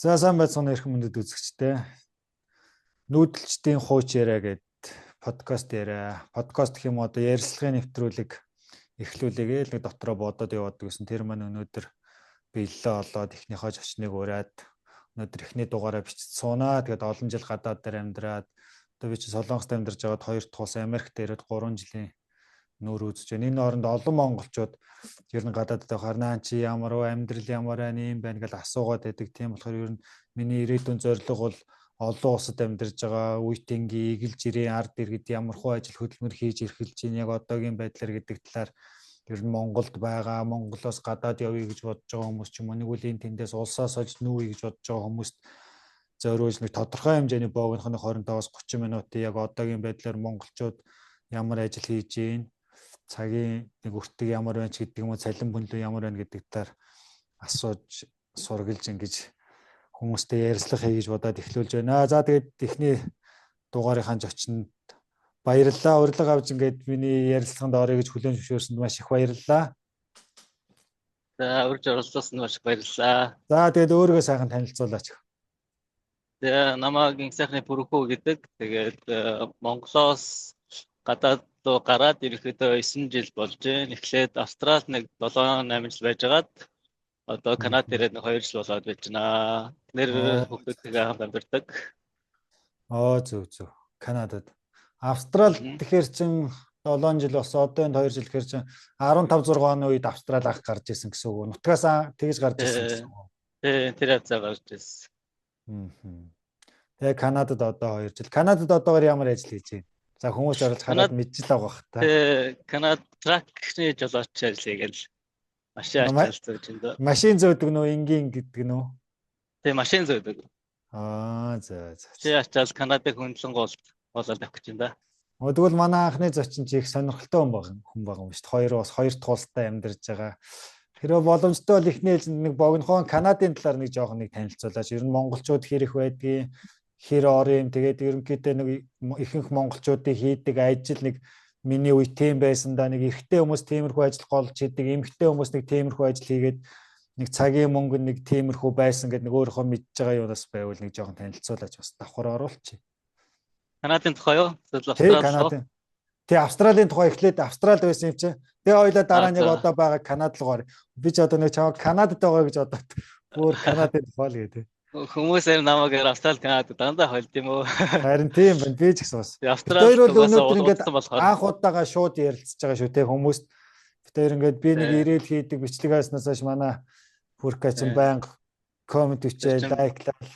За сайн байцгаана эрхэм мөндөд үзэгчдээ. Нүүдэлчдийн хууч яриа гэд подкаст яриа. Подкаст гэх юм одоо ярилцлагын нэвтрүүлэг эхлүүлээгээ л нэг дотроо бодоод яваад гэсэн. Тэр маань өнөөдөр биелэлээ олоод эхнийхээ зочныг уриад өнөөдөр эхний дугаараа бичиж суунаа. Тэгээд олон жил гадаад дээр амьдраад одоо би чи Солонгост амьдарч байгаад хоёр дахь улс Америкт ирээд 3 жилийн нүүр үзэж байна. Энэ хооронд олон монголчууд ер нь гадаадд байхаар наа чи ямар вэ, амьдрал ямар байна, юм байна гэж асуугаад байдаг. Тийм болохоор ер нь миний ирээдүйн зорилго бол олон улсад амьдарч байгаа үеийнгийн эгэлж ирэн ард иргэд ямар хуу ажил хөдөлмөр хийж эрхэлж байна яг одоогийн байдлаар гэдэг талаар ер нь Монголд байгаа, Монголоос гадаад явъя гэж бодож байгаа хүмүүс ч юм уу, нэг үл энэ тэндээс улсаас олж нүүе гэж бодож байгаа хүмүүст зориулж нэг тодорхой хэмжээний богинохны 25-аас 30 минутын яг одоогийн байдлаар монголчууд ямар ажил хийж гин, цагийн нэг өртөг ямар байна ч гэдэг юм уу, цалин бүнлүү ямар байна гэдэг талаар асууж сургалж ингэж хүмүүстэй ярилцлага хий гэж бодоод эхлүүлж байна. За тэгээд эхний дугаарынхаа зочинд баярлалаа. Урилга авч ингээд миний ярилцлаганд орё гэж хүлээн зөвшөөрсөнд маш их баярлалаа. За урьж оролцуулсанд маш их баярлалаа. За тэгээд өөрийгөө сайхан танилцуулаач. За намайг инх сайхны Бүрхүү гэдэг. Тэгээд Монголоос гадаад руу гараад ерөнхийдөө 9 жил болж байна. Эхлээд Австралид нэг 7 8 жил байжгаад одоо Канад ирээд нэг 2 жил болоод байж байна. Нэр хүүхдүүдтэйгээ хамт амьдардаг. Оо зөв зөв. Канадад. Австрал тэгэхээр чин 7 жил болсон. Одоо энэ 2 жил гэхээр чин 15 6 оны үед Австрал анх гарч исэн гэсэн үг үү? Нутгаас тэгж гарч исэн гэсэн үг үү? Тий, тэр хавцаа гарч ирсэн. Тэгээ Канадад одоо 2 жил. Канадад одоогоор ямар ажил хийж байна? За хүмүүс оруулж хараад мэдж л байгаа бах та. Тий, Канад тракны жолооч ажил хийгээл машин ачаал зөөж энэ. Машин зөөдөг нөө, энгийн гэдэг нөө? Тий, машин зөөдөг. Аа, за за. Машин ачаал Канадыг хөндлөн голд болоод авах гэж байна да. Тэгвэл манай анхны зочин чи их сонирхолтой хүн байгаа юм шүү дээ. Хоёр бас хоёр дахь улстай амьдарч байгаа. Хэрвээ боломжтой бол эхний ээлжинд нэг богинохон Канадын талаар нэг жоохон нэг танилцуулаач. Ер нь монголчууд хэр их байдгийг, хэр ор юм, тэгээд ерөнхийдөө нэг ихэнх монголчуудын хийдэг ажил нэг миний үе тийм байсан да, нэг эрэгтэй хүмүүс тиймэрхүү ажил голж хийдэг, эмэгтэй хүмүүс нэг тиймэрхүү ажил хийгээд нэг цагийн мөнгө нэг тиймэрхүү байсан гэдэг нэг өөрийнхөө мэдж байгаа юунаас байвал нэг жоохон танилцуулаач, бас давхар оруулчих. Канадын тухай юу? Эсвэл Канадын. Тий, Австралийн тухай эхлээд Австралид байсан юм чи. Тэгээ хоёлаа дараа нь яг одоо байгаа Канад руу гар. Би ч одоо нэг чамаа Канадад байгаа гэж бодоод бүр Канадын тухай л гэдэг. Хүмүүс энэ намайг Австрали, Канад дандаа холд юм уу? Харин тийм байна. Би ч гэсэн бас. Австрали бол өнөөдөр ингээд анх удаага шууд ярилцж байгаа шүү те хүмүүст. Бид хоёр ингээд би нэг ирээл хийдэг бичлэг хайснаас хойш манай Бүрка чинь байнга коммент бичээл, лайклал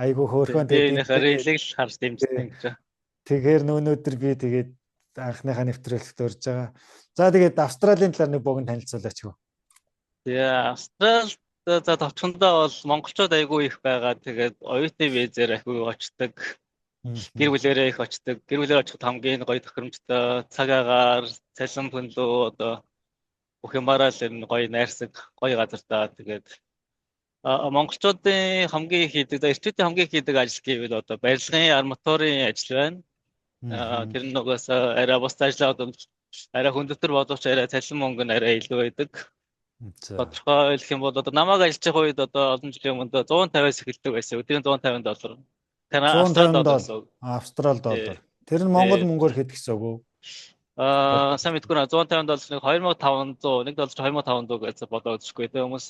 айгу хөөрхөн тэгээд рэлийг л харж дэмждэг гэж. Тэгэхээр өнөөдөр би тэгээд анхныхаа нэвтрүүлэгт урьж байгаа. За тэгээд Австралийн талаар нэг богино танилцуулаач хөө. За Австрал за товчхондоо бол монголчууд айгүй их байгаа. Тэгээд оюутны визээр айгүй очдог. Гэр бүлээрээ их очдог. Гэр бүлээр очиход хамгийн гоё тохиромжтой цаг агаар, цалин пөнлөө одоо бүх юмараа л энэ гоё найрсаг, гоё газар даа. Тэгээд монголчуудын хамгийн их хийдэг, эрчүүдийн хамгийн их хийдэг ажил гэвэл одоо барилгын, арматурын ажил байна. Тэр нь угаасаа арай бус ажлаа арай хүндэтэр боловч арай цалин мөнгө нь арай илүү байдаг. Тодорхой хэлэх юм бол одоо намайг ажиллаж байгаа үед одоо олон жилийн өмнө 150-аас эхэлдэг байсан. Өдрийн 150 доллар. Австрал доллар. Австрал доллар. Тэр нь Монгол мөнгөөр хэд гэсэн үг үү? Аа, сайн мэдгүй нэ 150 доллар нэг 2500, 1 доллар 2500 гэж бодоод үзэхгүй те хүмүүс.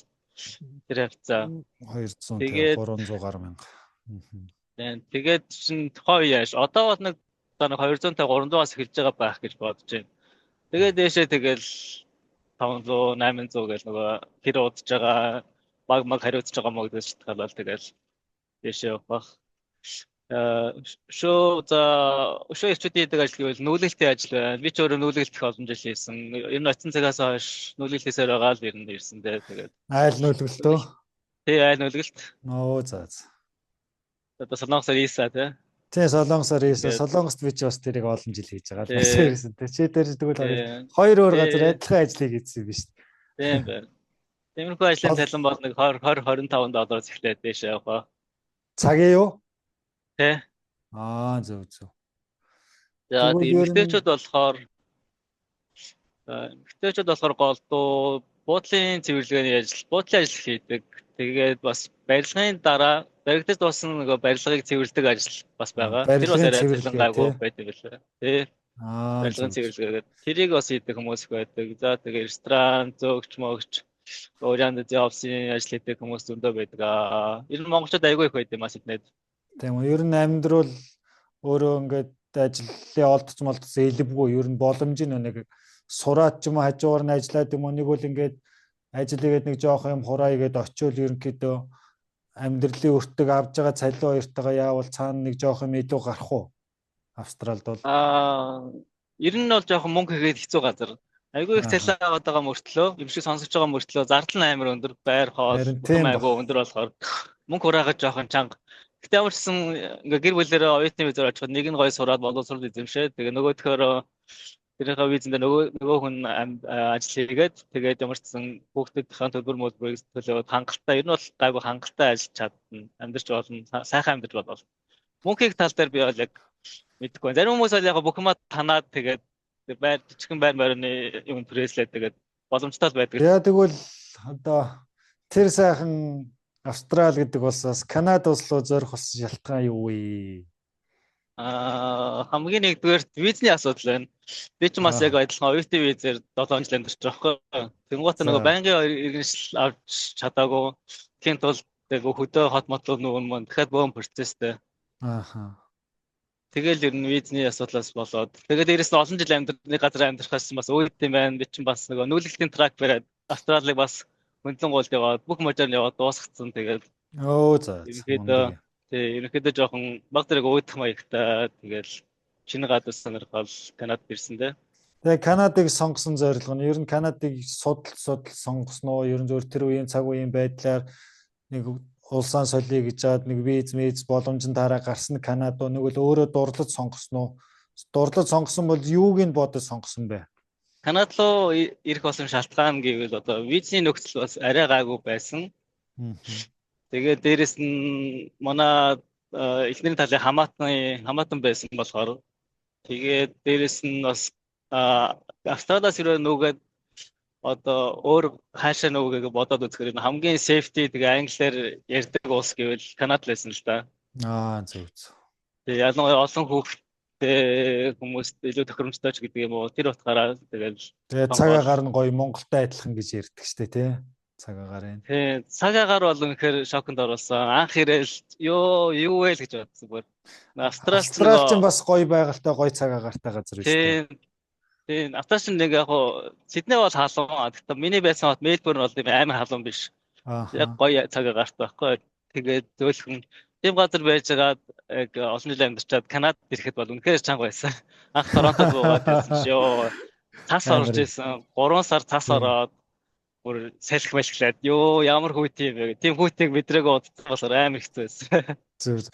Тэр хавцаа 250 300 гаруй мянга. Тэгээд чин тухайн үе яаш одоо бол нэг 250 300-аас эхэлж байгаа байх гэж бодож байна. Тэгээд дээшээ тэгэл 500 800 гэл нөгөө хэр удаж байгаа баг маг хариуцж байгаа мог гэж шалтгаалал тэгэл дээшээ явах бах. Өшөө за өшөө эрчүүдийн хийдэг ажил гэвэл нүүлгэлтийн ажил байна. Би ч өөрөө нүүлгэлтэх олон жил хийсэн. Ер нь очсон цагаас хойш нүүлгэлтээсээр байгаа л ер нь ирсэн дээ. Тэгээд айл нүүлгэлт үү? Тий, айл нүүлгэлт. Оо за за. Одоо Солонгосоор Иса тий. Тий, Солонгосоор Иса. Солонгост би ч бас тэрийг олон жил хийж байгаа л бас ирсэн тий. Чи тэр тэгвэл хоёр өөр газар адилхан ажлыг хийсэн юм биш үү? Тийм байна. Тиймэрхүү ажлын цалин бол нэг 20 20 25 доллараас эхлээд дээш явах ба. Цагийн юу? Тий. Аа, зөв зөв. За тийм эмэгтэйчүүд болохоор голдуу буудлын цэвэрлэгээний ажил, буудлын ажил хийдэг. Тэгээд бас барилгын дараа Баригдаж дууссан нөгөө барилгыг цэвэрлэдэг ажил бас байгаа. Тэр бас Барилгын арай цалин цэвэрлэгээ гайгүй тий. байд юм билээ. Тий. Аа Барилгын зөв. цэвэрлэгээ гэдэг. Тэрийг бас хийдэг хүмүүс их байдаг. За тэгээ ресторан, зөөгч мөгч, өөр янз бүрийн офисын ажил хийдэг хүмүүс зөндөө байдаг. Аа, ер нь монголчууд айгүй их байд юм а Сиднейд. Тийм үү. Ер нь амьдрал өөрөө ингээд ажлын олдч молдсон элбгүй ер нь боломж нь нэг сураад ч юм уу хажуугаар нь ажиллаад юм уу нэг бол ингээд ажил хийгээд нэг жоох юм хураа игээд очиул ерөнхийдөө амьдралын өртөг авж байгаа цалин хоёртойгоо яавал цаана нэг жоох юм илүү гарах уу? Австралид бол Аа, ер нь бол жоохон мөнгө хийгээд хэцүү газар. Айгүй их ааха цалин аваад байгаа мөртлөө, юм шиг сонсож байгаа мөртлөө зардал нь амар өндөр, байр хоол харин бүх юм тийм айгүй баг. өндөр болохоор мөнгө хураахад жоохон чанга. Гэтэ ямар ч гэсэн ингээ гэр бүлээрээ оюутны визээр очиход нэг нь гоё сураад боловсрол эзэмшээ. Тэгээ нөгөөдхөөрөө тэрийнхээ визэн дээр нөгөө хүн ажил хийгээд тэгээд ямар ч гэсэн хүүхдүүдийн төлбөр мөлбөрийг төлөөд хангалттай ер нь бол гайгүй хангалттай ажиллаж чадна. Амьдарч болно. Сайхан амьдарч болно. Мөнхийн тал дээр би бол яг мэдэхгүй байна. Зарим хүмүүс бол яг бүх юмаа танаад тэгээд байр жижигхэн байр морины юм түрээслээд тэгээд боломжтой л байдаг л Яа тэгвэл одоо тэр сайхан Австрал гэдэг улсаас Канада улс руу зорих болсон шалтгаан юу вэ? Аа, хамгийн нэгдүгээр визний асуудал байна. Би ч бас яг Аа адилхан оюутны визээр 7 жил амьдарч байгаа байхгүй. Тэнгуут нөгөө за байнгын иргэншил авч чадаагүй. Тэхийн тулд тэг хөдөө хот мотлоо нөгөө мөн дахиад бөөн процесстэй. ааха Тэгэл ер нь визний асуудлаас болоод тэгээд дээрэс нь олон жил амьдрах газар амьдрахаас бас өөд юм байна. Би чинь бас нөгөө нүүлгэлтийн трак бариад Австралиг бас хөндлөн гуйлд яваад бүх можоор нь яваад дуусгацсан. Тэгээд Өө за за ерөнхийдөө мундаг юм. тий ерөнхийдөө жоохон баг зэрэг өөдөх маягтай тэгэл шинэ гадар сонирхол Канадад ирсэн дээ. Тэгээ Канадыг сонгосон зорилго нь ер нь Канадыг судал судал сонгосон уу? Ер нь зөв тэр үеийн цаг үеийн байдлаар нэг улсаан солиё гэж жаад нэг виз миз боломжн дараа гарсан Канад уу нэг л өөрөө дурлаж сонгосон уу? Дурлаж сонгосон бол юуг нь бодож сонгосон бэ? Канад руу ирэх болсон шалтгаан гэвэл одоо визний нөхцөл бас арай гайгүй байсан. Мм. Тэгээд дээрэс нь манай эхнэрийн талын хамаатан байсан болохоор тэгээд дээрэс нь бас Австралиас ирээ нүгэд одоо өөр хаашаа нүгээг бодоод үзэхээр энэ хамгийн safety тэгээ англиар ярьдаг улс гэвэл Канад л байсан л да. Аа зөв зөв. Тэгээ ялангуяа олон хүүхэдтэй хүмүүст илүү тохиромжтой ч гэдэг юм уу тэр утгаараа тэгэл Тэгээ цаг сонгоол. агаар нь гоё Монголтой адилхан гэж ярьдаг штэ тий. Цаг агаар энэ. Тэгээ цаг агаар бол үнэхээр шоконд оруулсан. Анх ирээл ёо юу вэ л гэж бодсон бүр. Австралч Австрал ч нөгөө бас гоё байгальтай гоё цаг агаартай газар биш үү? тийм тийм Австралч нэг яг хуу Сидней бол халуун. Гэхдээ миний байсан хот Мельбурн бол тийм амар халуун биш. Яг Ааха. гоё цаг агаарт байхгүй. Тэгээд зөөлхөн тийм газар байжгаад яг олон жил амьдарчаад Канадад ирэхэд бол үнэхээр чанга байсан. Анх Торонтод буугаад байсан чи ёо цас орж Амар. исэн. 3 сар цас Тийм. ороод бүр салхи малхилаад ёо ямар хүүт юм бэ. Тийм хүүтийг мэдрээгүй удацсан болохоор амар хэцүү байсан. Зөв.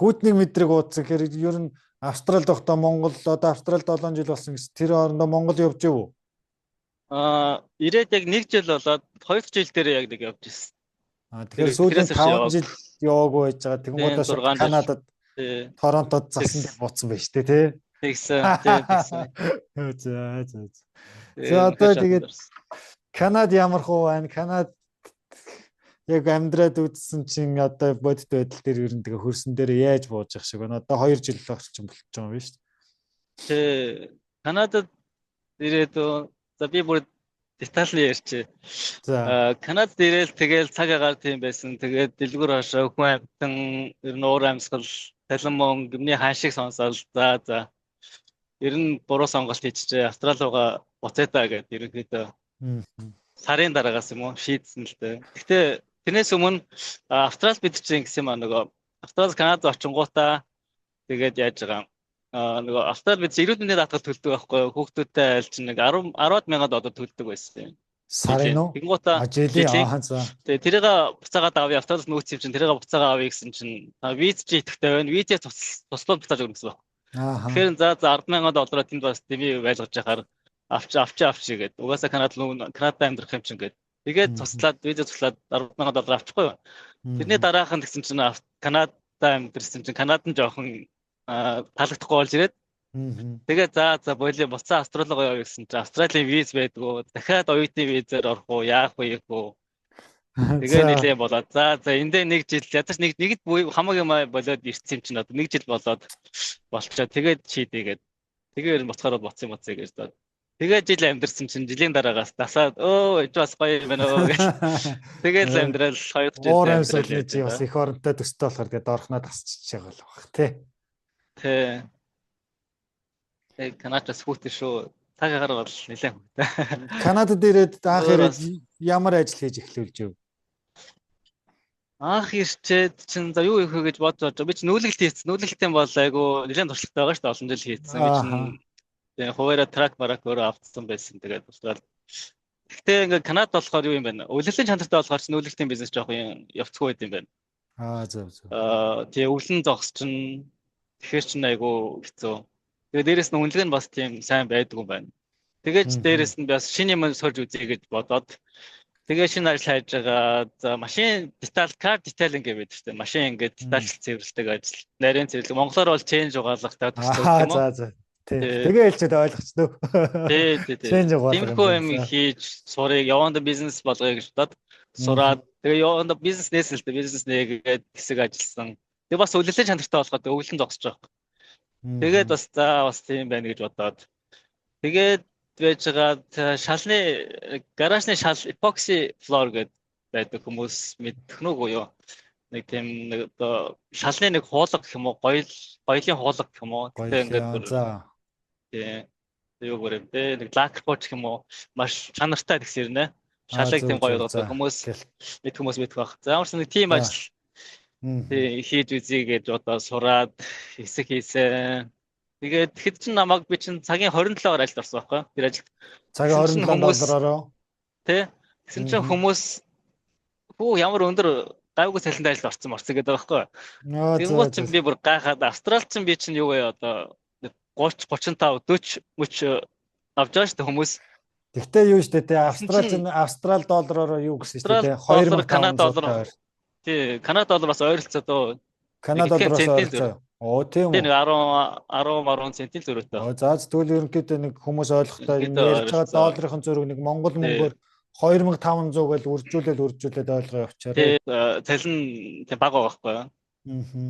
Хүүтнийг мэдрэг уудсан гэхээр ер нь Австралид байхдаа Монгол одоо Австралид 7 жил болсон гэсэн тэр хоорондоо Монгол явж ив үү? Аа, ирээд яг нэг жил болоод хоёр дахь жил дээр яг нэг явж ирсэн. А Тэр тэгэхээр сүүлийн тэрээс хойш 5 яваагүй. жил яваагүй байж байгаа. Тийм Тэгэнгүүтээ шууд 6 жил. Канадад Тий. Торонтод засан Тэгс дээр бууцсан байж тээ тий. тэгсэн. Тий тэгсэн. За за. Тий За үнэхээр одоо шоконд тэгээд орсон. Канад ямар хуу байна? Канад яг амьдраад үзсэн чинь одоо бодит байдал дээр ер нь тэгээ хөрсөн дээр яаж бууж явах шиг байна. Одоо 2 жил орчим болчих юм байна шүү дээ. Тий Канадад ирээд за би бүр детальны ярьчих. За. Аа, Канадад ирээл тэгэл цаг агаар тийм байсан. Тэгээд дэлгүүр хашаа хүн амьтан ер нь уур амьсгал, талан мөн гимний хаан шиг сонсоол за за ер нь буруу сонголт хийчихээ. Австрали руугаа буцаа та гэдээ ерөнхийдөө Мм. сарын дараагаас юм уу шийдсэн л дээ. Гэхдээ тэрнээс өмнө Австрал бид чинь гэсэн юм аа нөгөө Австрал Канад очингуудаа тэгээд яаж байгаа нөгөө Австрал бид эрүүл мэндийн даатгал төлдөг байхгүй юу? Хүүхдүүдтэй айл чинь нэг 10 10 мянган доллар төлдөг байсан юм. Сарын Жилийн. уу? Тэгэнгუутаа А жилийн жилийн аа за. тэгээ тэрийг буцаагаад авъя Австралиас нүүц юм чинь тэрийг буцаагаа авъя гэсэн чинь виз чи идэвхтэй байна. Визээ туслаад буцааж өгнө гэсэн баг. Ааха. Тэгэхээр за за 10 мянган доллараа тэнд бас дэмий байлгаж яхаар авч авч авч гээд угаасаа Канад руу Канадад амьдрах юм чинь гээд тэгээд Мм. туслаад визээ туслаад 10 мянган доллар авчихгүй юу. Тэрний Мм. дараахан тэгсэн чинь Канадад амьдэрсэн чинь Канад нь жоохон таалагдахгүй болж ирээд Мм. тэгээ за за болио буцаа Австрали руу явъя гэсэн чинь Австралийн виз байдгүй дахиад оюутны визээр орох уу яах вэ юм бэ. Тэгээ нилээ болоод за эндээ нэг жил ядаж нэг нэгд хамаг юм болоод ирсэн юм чинь одоо нэг жил болоод болчоо тэгээд шийдээ гээд тэгээ ер нь буцахаар бол буцсан буцъя гэж бод. Тэгээ жил амьдэрсэн чинь жилийн дараагаас дасаад өө энэ бас гоё юм байна өө гэж. Тэгээд л амьдрал 2 дахь жил уур амьсгалны чи бас эх оронтой төстэй болохоор тэгээ доорхноо тасчихж байгаа л баг тий. Тий. Тэгээ Канад бас хүүтэй шүү. Цаг агаар бол нэлээд хүүтэй. Канадад ирээд анх ирээд ямар ажил хийж эхлүүлж өв? Анх ирчээд чин за юу хийх вэ гэж бодож бодож би чи нүүлгэлт хийсэн. Нүүлгэлтийн бол айгу нэлээд туршлагатай байгаа шүү дээ. Олон жил хийсэн. Би чин тэгээ хуваараа трак марак өөрөө автсан байсан. Тэгээд буцаад. Гэхдээ ингээ Канад болохоор юу юм бэ? Өвлөлийн чанартай болохоор чи нүүлгэлтийн бизнес жоох юм явцгүй байд юм байна. Аа зөв зөв. Тэгээ өвлөн зогс чин тэгэхээр чин айгу хэцүү. Тэгээ дээрэс нь үнэлгээ нь бас тийм сайн байдгүй юм байна. Тэгээд дээрэс нь бас шинэ юм сорж үзье гэж бодоод тэгээ шинэ ажил хайж байгаа. За машин деталь, car detailing гэж байдаг шүү дээ. Машин ингээд детальчл цэвэрлдэг ажил. Нарийн цэвэрлэг. Монголоор бол change угаалгатай төстэй юм уу? За за. Тий. Тэгээ хэлчихэд ойлгочихно. Тий, тий, тий. Тиймэрхүү юм хийж сурыг яванда бизнес болгоё гэж бодоод сураад тэгээ яванда бизнес нээсэн л дээ. Бизнес нээгээд хэсэг ажилласан. Тэгээ бас өвлөлийн чанартай болоход өвлөн зогсож байгаа. Тэгээд бас за бас тийм байна гэж бодоод тэгээд байж байгаа шалны гаражны шал epoxy floor гэдэг байдаг хүмүүс мэдэх нүг юу? Нэг тийм нэг одоо шалны нэг хуулга гэх юм уу, гоёл гоёлын хуулга гэх юм уу. Тэгээ ингээд за тийм юу гэрээ бэ? Нэг лакер гооч гэх юм уу? Маш чанартай тэгсэрнэ. Шалыг тийм гоё болгодог хүмүүс мэд хүмүүс мэдэх байх. За ямар ч нэг тийм ажил тий хийж үзье гэж одоо сураад хэсэг хийсэн. Тэгээд тэгэхэд чинь намайг би чинь цагийн 27-оор ажилд орсон байхгүй тэр ажилд. Цагийн 27 доллараар тий. Тэгсэн чинь хүмүүс хүү ямар өндөр гайвгүй цалинтай ажилд орсон морсон гэдэг байхгүй. Тэнгуут чинь би бүр гайхаад Австрал чинь би чинь юу вэ одоо 30 35 40 мөч авч байгаа шүү дээ хүмүүс. Тэгтээ юу шүү дээ тий Австрал чинь Австрал доллараар юу гэсэн шүү дээ тий 2000 Канада доллар. Тий Канада доллар бас ойролцоо дөө. Канада доллар бас ойролцоо. Оо тийм үү. Нэг 10 10 10 центийн зөрүүтэй. Оо за тэгвэл ерөнхийдөө нэг хүмүүс ойлгохтой ярьж байгаа долларын зөрүүг нэг Монгол мөнгөөр 2500 гэж үржүүлэл үржүүлээд ойлгоо явчаарай. Тий цалин тийм бага байгаа байхгүй юу?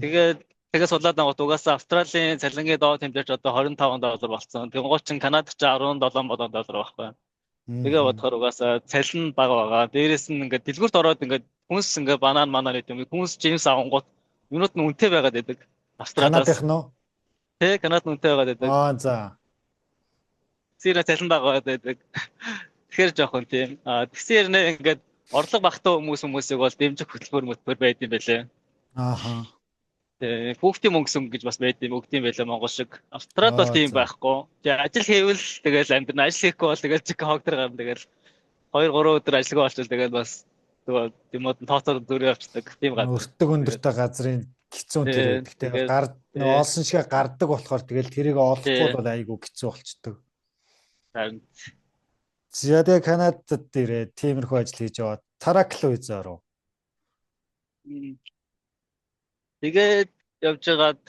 Тэгээд тэгээ судлаад аваад угаасаа Австралийн цалингийн доод хэмжээч одоо 25 доллар болсон. Тэнгуут чинь Канад ч 17 болон доллар байхгүй. Тэгээ бодохоор угаасаа цалин бага байгаа. Дээрээс нь ингээд дэлгүүрт ороод ингээд хүнс ингээд банан манан гэдэг юм. Хүнс жимс авангууд юмнууд нь үнэтэй байгаад байдаг. Австралиас. Канадынх нь уу? Тэ, Канад нь үнэтэй байгаад байдаг. Аа за. Тэгсээр цалин бага байгаад байдаг. Тэгэхээр жоохон тийм. Аа тэгсээр нэ ингээд орлого багтаа хүмүүсийг бол дэмжих хөтөлбөр мөтбөр байд юм байлээ. Ааха. Тэ, хүүхдийн мөнгө сүм гэж бас байд юм өгд юм байлаа Монгол шиг. Австралид бол тийм байхгүй. Тэгээ ажил хийвэл тэгэл амьдрна. Ажил хийхгүй бол тэгэл чик хог дээр гарна тэгэл 2 3 өдөр ажилгүй болчихвол тэгэл бас нөгөө юмуд нь тооцоор зүрээ авчдаг тийм газар. Өртөг өндөртэй газрын хэцүү тэр. Гэхдээ гар олсон шигэ гардаг болохоор тэгэл тэрийг олохгүй бол айгүй хэцүү болчдөг. Харин За тэгээ Канадад ирээд тиймэрхүү ажил хийж яваад Таракло виз оров. Тэгээд явж байгаад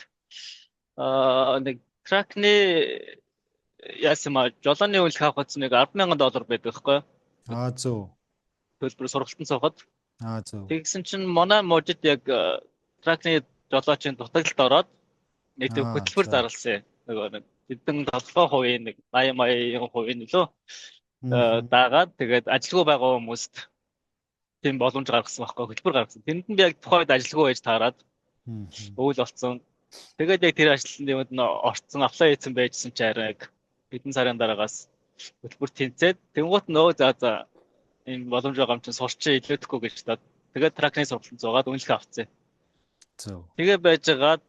нэг тракны яасан маа жолооны үнэлэх авах гэсэн нэг 10,000 доллар байдаг байхгүй юу? Аа зөв. Төлбөр сургалтанд суухад. Аа зөв. Тэгсэн чинь манай мужид яг тракны жолоочийн дутагдлалд ороод нэг тийм хөтөлбөр зарласан. Нөгөө нэг хэдэн толгой хувийн нэг 80 80 хувийн нөлөө дагаад тэгээд ажилгүй байгаа хүмүүст тийм боломж гаргасан байхгүй хөтөлбөр гаргасан. Тэнд нь би яг тухайд ажилгүй байж таарад өвөл болсон. Тэгээд яг тэр ажилтны юмд нь орцсон, apply хийсэн байжсэн чи арай яг хэдэн сарын дараагаас хөтөлбөр тэнцээд тэнгуут нөө за за энэ боломж байгаа юм чинь сурчээ илүүдэхгүй гэж таад. Тэгээд тракны сургалтанд зугаад үнэлэх авцсан. Зөв. Тэгээ байжгаад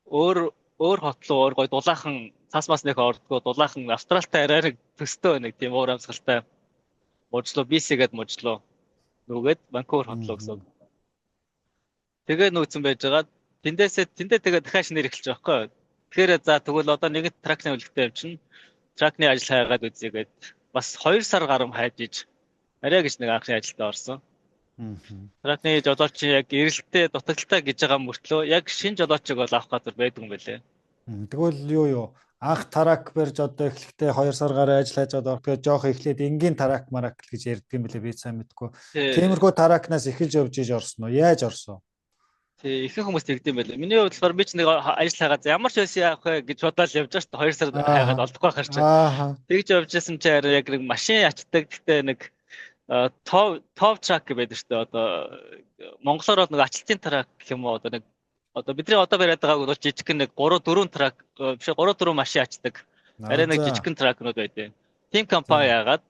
өөр өөр хот руу өөр гой дулаахан цаас мас нэх ордгоо дулаахан Австралтай арай нэг төстэй нэг тийм уур амьсгалтай мужлуу BC гээд мужлуу нүгэд Ванкувер хот руу гэсэн. Тэгээ нүүцэн байжгаад тэндээсээ тэндээ тэгээ дахиад шинээр эхэлж байгаа байхгүй. Тэгэхээр за тэгвэл одоо нэг тракны үлгтэй юм чинь тракны ажил хайгаад үзье гээд бас 2 сар гаруй хайж иж арай гэж нэг анхны ажилдаа орсон. Тракны жолооч яг эрэлттэй дутагдaltaй гэж байгаа мөртлөө яг шин жолоочийг бол авах газар байдаг юм байлээ. Тэгвэл юу юу Анх truck барьж одоо эхлэхдээ 2 сар гаруй ажил хайжгаад орох. Тэгээд жоох эхлээд энгийн truck марак гэж ярьдаг юм билээ, би сайн мэдгүй. Тиймэрхүү truck наас эхэлж явж иж орсон уу? Яаж орсон? Тий, ихэнх хүмүүс тэгдэм байлээ. Миний хувьд болохоор би ч нэг ажил хайгаад ямар ч байсан яах вэ гэж бодоод явж байгаа шүү дээ. 2 сар хайгаад олдохгүй байхаар чинь. Тэгж явж байсан чи харин яг нэг машин ачдаг, гэхдээ нэг tow truck гэдэг шүү дээ. Одоо монголоор бол нэг ачлалтын truck гэх юм уу, одоо нэг одоо бидний одоо бариад байгааг бол жижигхэн нэг 3 4 truck биш, 3 4 машин ачдаг. Арай нэг жижигхэн truck нууд байдаг. Тим компани яагаад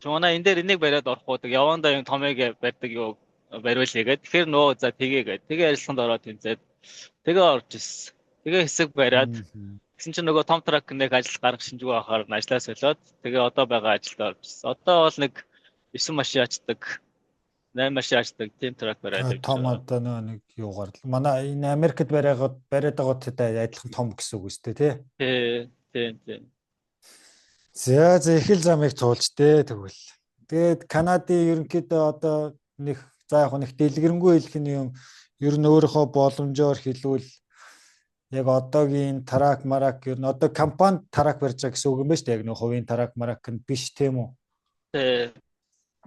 манай энэ дээр энийг бариад орох уу, явандаа юм томыг барьдаг юу бариулъя гэдэг. Тэгэхээр нөө за тгээ гээд. Тэгээ арилганд ороод тэнцээд тэгээ орж ирсэн. Тэгээ хэсэг бариад тэгсэн чинь нөгөө том truck нэг ажил гаргах шинжгүй байхаар ажлаа солиод тэгээ одоо байгаа ажилд орж ирсэн. Одоо бол нэг 9 машин ачдаг, 8 машин ачдаг тийм truck бариад явж том байгаа. Одоо нэг юугаар л манай энэ Америкт бариад байгаатай адилхан том гэсэн үг үстэй, тий? Тий. За за, их л замыг туулж дээ тэгвэл. Тэгээд Канадын ерөнхийдөө одоо нэг за яг нэг дэлгэрэнгүй хэлэх нь юм, ер нь өөрийнхөө боломжоор хэлвэл яг одоогийн truck марак ер нь одоо компани truck барьж байгаа гэсэн үг юм байна шүү дээ. Яг нэг хувийн truck марак нь биш, тийм үү? Тий.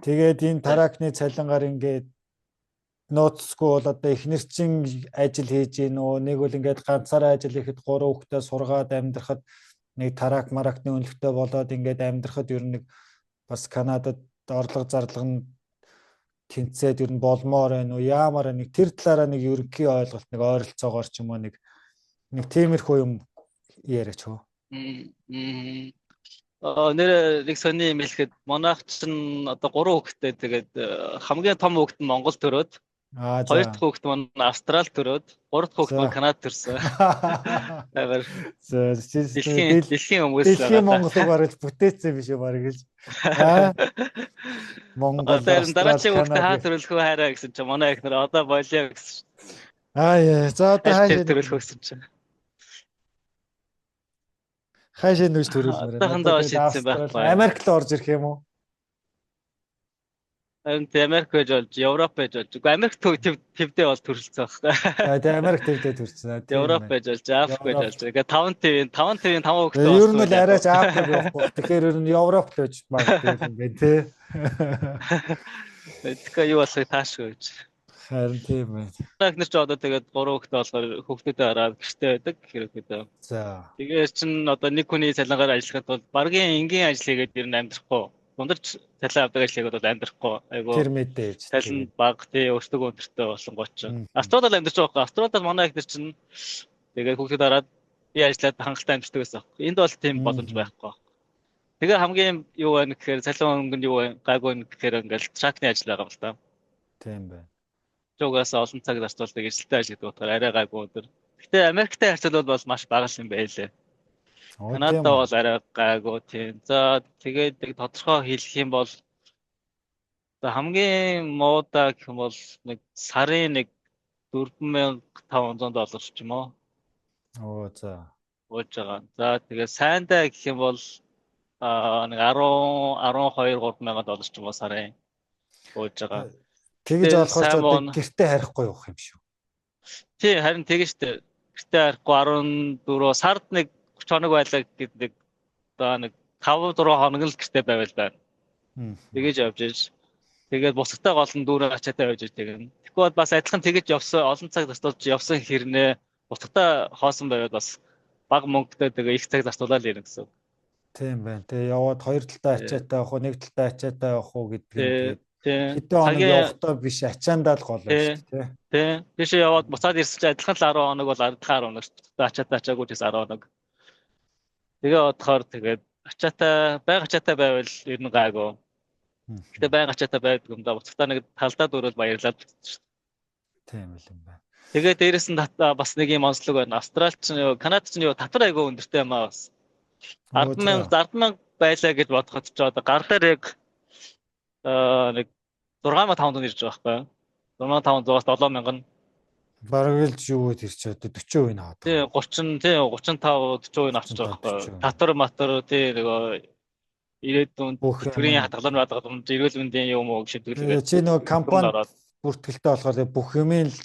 Тэгээд энэ truck ны цалингаар ингээд нууцгүй бол одоо эхнэр чинь ажил хийж гин үү? Нэг бол ингээд ганцаараа ажил хийхэд гурван хүүхдээ сургаад амьдрахад нэг truck маракны үнэлэхтэй болоод ингээд амьдрахад ер нь нэг бас Канадад орлого зарлага нь тэнцээд ер нь болмоор байна уу? Яамаар нэг тэр талаараа нэг ерөнхий ойлголт, нэг ойролцоогоор ч юм уу, нэг тиймэрхүү юм яриач хөө. Нэр нэг сони юм хэлэхэд манайх чинь одоо гурван хүүхэдтэй, тэгээд хамгийн том хүүхэд нь Монгол төрөөд, хоёр дахь хүүхэд маань Австрал төрөөд, гурав дахь хүүхэд маань Канад төрсөн. Амар За дэлхийн хүмүүс дэлхийн Монголыг бараг бүтээцсэн биш үү бараг л. Аа Монгол, дараачийн хүүхдээ хаа төрөлөх вэ хайраа гэсэн чинь манай эхнэр одоо болио гэсэн. Аа за одоо хаашаа төрөлөх гэсэн чинь. Хаашаа нүж төрүүлмээр байна. Одоохондоо шийдсэн байхгүй. Америк л орж ирэх юм уу? Харин тий, Америк байж болж, Европ байж болж. Үгүй, Америк твдээ бол төрөлцсөн байхгүй. Аа тий, Америк твдээ төрсөн. Европ байж болж, Африк байж болж. Тэгээ 5 твийн 5 твийн 5 хүүхдээ болсон. Ер нь л арайч Африк явахгүй. Тэгэхээр ер нь Европ л байж магадгүй юм байна тий. Тэгэхээр юу болохыг таашгүй гэж. Харин тийм байна. Эхнэр чи одоо тэгээд 3 хүүхдээ болохоор хүүхдүүдээ хараад гэрте байдаг ерөнхийдөө. За. Тэгээд чин одоо нэг хүний цалингаар ажиллахад бол баргийн энгийн ажил хийгээд ер нь амьдрахгүй. Дундаж цалин авдаг ажил хийгээд бол амьдрахгүй. Айгу. Тэр мэдээж. Цалин бага тий, өртөг өндөртэй болонгууд чинь. Австралид амьдарч байгаа байхгүй. Австралид манай эхнэр чинь тэгээд хүүхдүүд хараад би ажиллаад хангалттай амьдардаг байсан байхгүй. Энд бол тийм боломж байхгүй. Тэгээ хамгийн юу байна гэхээр цалин өнгө нь юу байна, гайгүй байна гэхээр ингээл truck ны ажил байгаа юм л та. Тийм байна. Угаасаа олон цаг зарцуулдаг эрсдэлтэй ажил гэдэг утгаар арай гайгүй өндөр. Гэтэ Америктай харьцуулбал бол маш бага юм байлээ. Канада бол арай гайгүй тийм. За тэгээд нэг тодорхой хэлэх юм бол за хамгийн муудаа гэх юм бол нэг сарын нэг 4500 доллар ч юм уу. Оо за. Ууж байгаа. За тэгээд сайндаа гэх юм бол нэг 10 12 3 мянган доллар ч юм уу сарын ууж байгаа. Тэгэж олохоор ч одоо гэртээ харих явах юм шүү. Тий, харин тэгэн штэ. Гэртээ харих 14 сард нэг 30 хоног байлаа гэхэд нэг одоо нэг 5 6 хоног л гэртээ байвал байна. Тэгэж явж иж. Тэгээд бусадтай гол нь дүүрэн ачаатай явж иж тэгнэ. Тэгэхгүй бол бас адилхан тэгэж явсан, олон цаг зарцуулж явсан хэрнээ бусадтай хоосон байвал бас бага мөнгөтэй тэгээ их цаг зарцуулаад ирнэ гэсэн. Тийм байна. Тэгээ яваад хоёр талдаа ачаатай явах уу, нэг талдаа ачаатай явах уу гэдэг нь тэгээд хэдэн хоног явахдаа биш, ачаандаа л гол байна шүү дээ. Тий. Тийшээ яваад буцаад ирсэн чинь адилхан л 10 хоног бол 10 хоног шүү дээ. Ачаатай ачаагүй ч 10 хоног. Тэгээ бодохоор тэгээд ачаатай байг ачаатай байвал ер нь гайгүй. Гэтэ байг ачаатай байдаг юм да. Буцахтаа нэг талдаа дөрөөл баярлаад шүү дээ. Тийм л юм байна. Тэгээ дээрэс нь бас нэг юм онцлог байна. Австрал ч юу, Канад ч юу татвар айгүй өндөртэй юм аа бас. 10,000 10,000 байлаа гэж бодоход ч одоо гар дээр яг нэг 6500 ирж байгаа байхгүй юу? 6500-аас 7000. Бараг л юу тэр чи одоо 40% нь аваад. Тий 30, тий 35 40% нь авчиж байгаа байхгүй юу? Татвар матар тий нөгөө ирээдүйн тэтгэврийн хадгаламж хадгаламж эрүүл мэндийн юм уу шийдвэрлэгээ. Чи нөгөө компани бүртгэлтэй болохоор бүх юмын л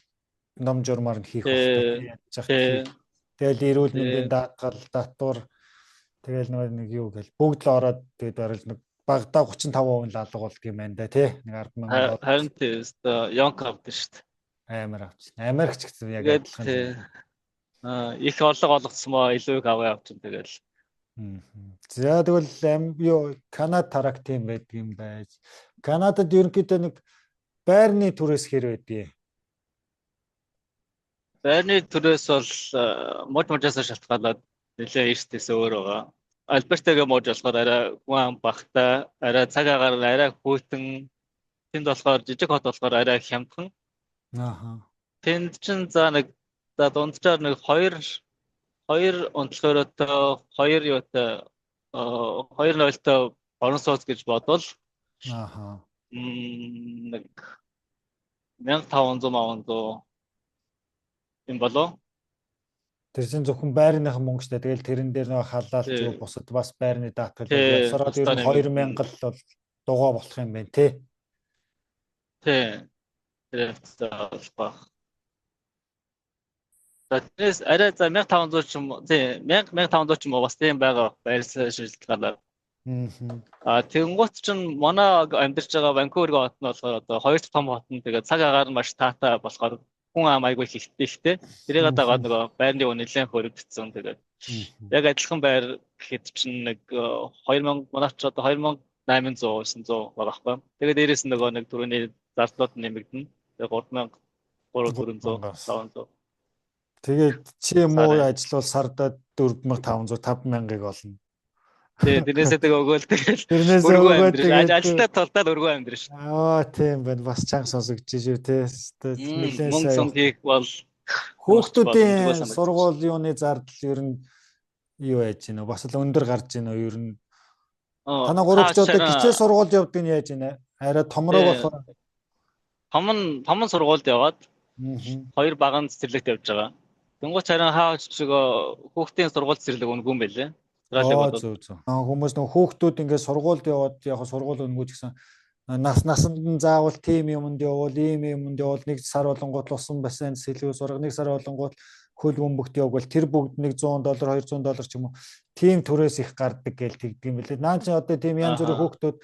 ном журмаар нь хийх хэрэгтэй. Яаж яах. Тэгэл эрүүл мэндийн даатгал, татвар тэгэл нэг юу гэл бүгд л ороод тэгээд барил нэг багадаа 35% л алга болдго юм байна да тий. Нэг 10,000 Харин тий өстой йонк авдаг шүү дээ. Амар авчихна. Америкч гэсэн яг адилхан. Их орлого олгоцсон мó илүү их аваа авчин тэгэл. За тэгвэл юу Канад тарак тийм байдаг юм байж. Канадад ерөнхийдөө нэг байрны түрээс хэр байдгийг? Байрны түрээс бол муж мужаас шалтгаалаад нэлээд эртээс өөр байгаа. Альбертагийн муж болохоор арай хүн ам багтай, арай цаг агаар арай хүйтэн. Тэнд болохоор жижиг хот болохоор арай хямдхан. Ааха. Тэнд чинь за нэг за дунджаар нэг хоёр унтлахортой хоёр юутай 2.0-той орон сууц гэж бодвол ааха. Нэг 1500 500 юм болов. Тэр чинь зөвхөн байрныхан мөнгө шүү дээ. Тэгэл тэрэн дээр нөгөө халаалт юу бусад бас байрны даатгал явсараад ер нь 2000 л бол дугаа болох юм байна тий. Тий. Тэр болох байх. За тэрнээс арай за 1500 ч юм уу тий 1000 1500 ч юм уу бас тийм байгаа байрсаа шилжилтгаалаа. Аа тэгэнгүүт чинь манай амьдарч байгаа Ванкувергийн хот нь болохоор одоо хоёр дахь том хот нь тэгээд цаг агаар нь маш таатай болохоор хүн ам айгүй их ихтэй. Тэрийг дагаад нөгөө байрны үн нэлээд хөрөгдсөн. Тэгээд яг адилхан байр гэхэд чинь нэг 2000 манайч одоо 2800 900 байгаа байхгүй. Тэгээд дээрэс нь нөгөө нэг түрүүний зардлууд нэмэгдэнэ. Тэгээд 3000 3400 500. Тэгээд чи муу ажиллавал сардаа 4500 5000-ыг олно. Тий, тэрнээсээ тэг өгөөл тэгэл. Тэрнээсээ өгөөл тэгэл ажилдаа тулдаад өргөө амьдрын шүү. Аа, тийм байна. Бас чанга сонсогдож шүү тий. Нэлээд сайн. Мөнгө хийх бол хүүхдүүдийн сургууль юуны зардал ер нь юу яаж гинэ? Бас л өндөр гарч гинэ ер нь. Танаа гурав ч одоо хичээл сургуульд явдаг нь яаж гинэ? Арай томрог болохоор том нь сургуульд яваад хоёр баг нь цэцэрлэгт явж байгаа. Тэнгуүч харин хаа очиж хүүхдийн сургууль цэцэрлэг үнэгүй юм байлээ. Зөв зөв. Хүмүүс нөх хүүхдүүд ингээд сургуульд яваад яг сургууль үнэгүй ч гэсэн насанд нь заавал тийм юмд явуул, ийм юмд явуул нэг сар болонгууд усан бассейн сэлүү сурга, нэг сар болонгууд хөл бөмбөгт явгал тэр бүгд нэг $100 $200 ч юм уу тийм түрээс их гардаг гээл тэгдэг юм билээ. Наа чи одоо тийм янз бүрийн хүүхдүүд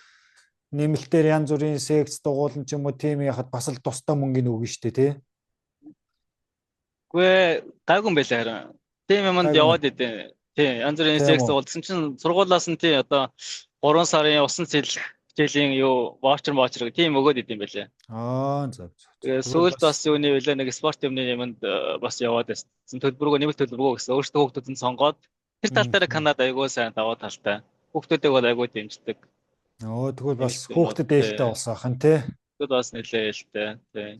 нэмэлтээр янз бүрийн секц дугуулн ч юм уу тийм яхад бас л тусдаа мөнгөний өгнө шүү дээ тий. Үгүй гайгүй юм байлаа харин. Тийм юмд яваад идэв. Тийм янз бүрийн секц дугуулсан чинь сургуулаас нь тий одоо 3 сарын усан цэлэх хичээлийн юу ваучер гэх тийм өгөөд идэм байлээ. Аа зөв зөв. Тэгээ сүүлд бас юуны үлээ нэг спорт юмны юмд бас яваад байсан. Төлбөргөө нэмэлт төлбөргөө гэсэн өөрсдөө хүүхдүүд нь сонгоод тэр тал дээр Канада айгүй сайн даваа талтай. Хүүхдүүдийг бол айгүй дэмждэг. Өө тэгвэл бас хүүхдэд ээлтэй болсон ахын тий. Тэгвэл бас нэлээ ээлтэй тий.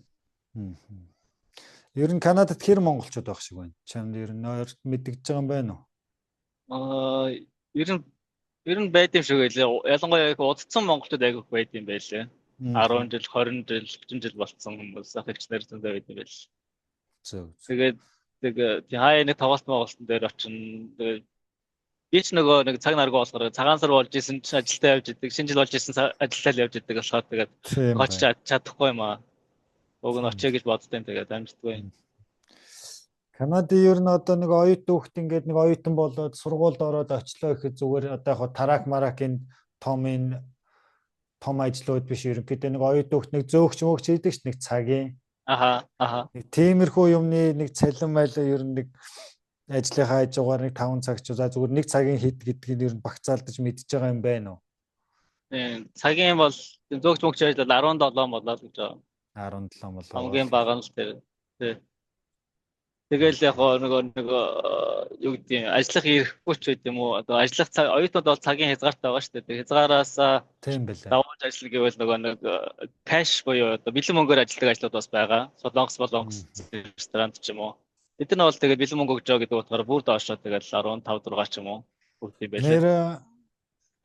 Ер нь Канадад хэр монголчууд байх шиг байна? Чамд ер нь ойрт мэдэгдэж байгаа юм байна уу? Аа ер нь байд юм шиг байлээ. Ялангуяа их удцсан монголчууд айгүйх байд юм байлээ. 10 жил, 20 жил, 30 жил болцсон хүмүүс ах эгч нар зөндөө байд юм байл. Зөв. Тэгээд тэг хаяа нэг тоглолт моголтон дээр очино. Тэгээд би ч нөгөө нэг цаг наргүй болохоор цагаан сар болж исэн чинь ажилдаа явж идэг, шинэ жил болж исэн ажилдаа явж идэг болохоор тэгээд очиж чадахгүй юм аа. Уг нь очие гэж боддоо юм тэгээд амждаггүй. Канадын ер нь одоо нэг оюут хүүхд ингээд нэг оюутан болоод сургуульд ороод очлоо гэхэд зүгээр одоо яг тарак маракийн том ажлууд биш ерөнхийдөө нэг оюут хүүхд нэг зөөгч мөөгч хийдэг ш нэг цагийн. Аха аха. Нэг тиймэрхүү юмны нэг цалин майлаа ер нь нэг ажлынхаа хажуугаар нэг 5 цаг ч за зүгээр нэг цагийн хэд гэдгийг ер нь багцаалдаж мэдж байгаа юм байна уу? Тийм цагийн бол зөөгч мөөгч ажил 17 болоо л гэж байгаа. 17 болоо. Хамгийн бага нь л тэр. Тий. Тэгэл яг нөгөө юу гэдэг юм ажиллах ирэхгүй ч байд юм уу одоо ажиллах цаг оюутнууд бол цагийн хязгаартай байгаа шүү дээ. Хязгаараас тийм байлаа. Давуулж ажиллах гэвэл нөгөө нэг кэш буюу одоо бэлэн мөнгөөр ажилладаг ажлууд бас байгаа. Солонгос ресторан ч юм уу. Бид нар бол тэгээд бэлэн мөнгө өгч байгаа гэдэг утгаараа бүр доошоо тэгээд 15 6 ч юм уу өгд юм байлаа. Нэр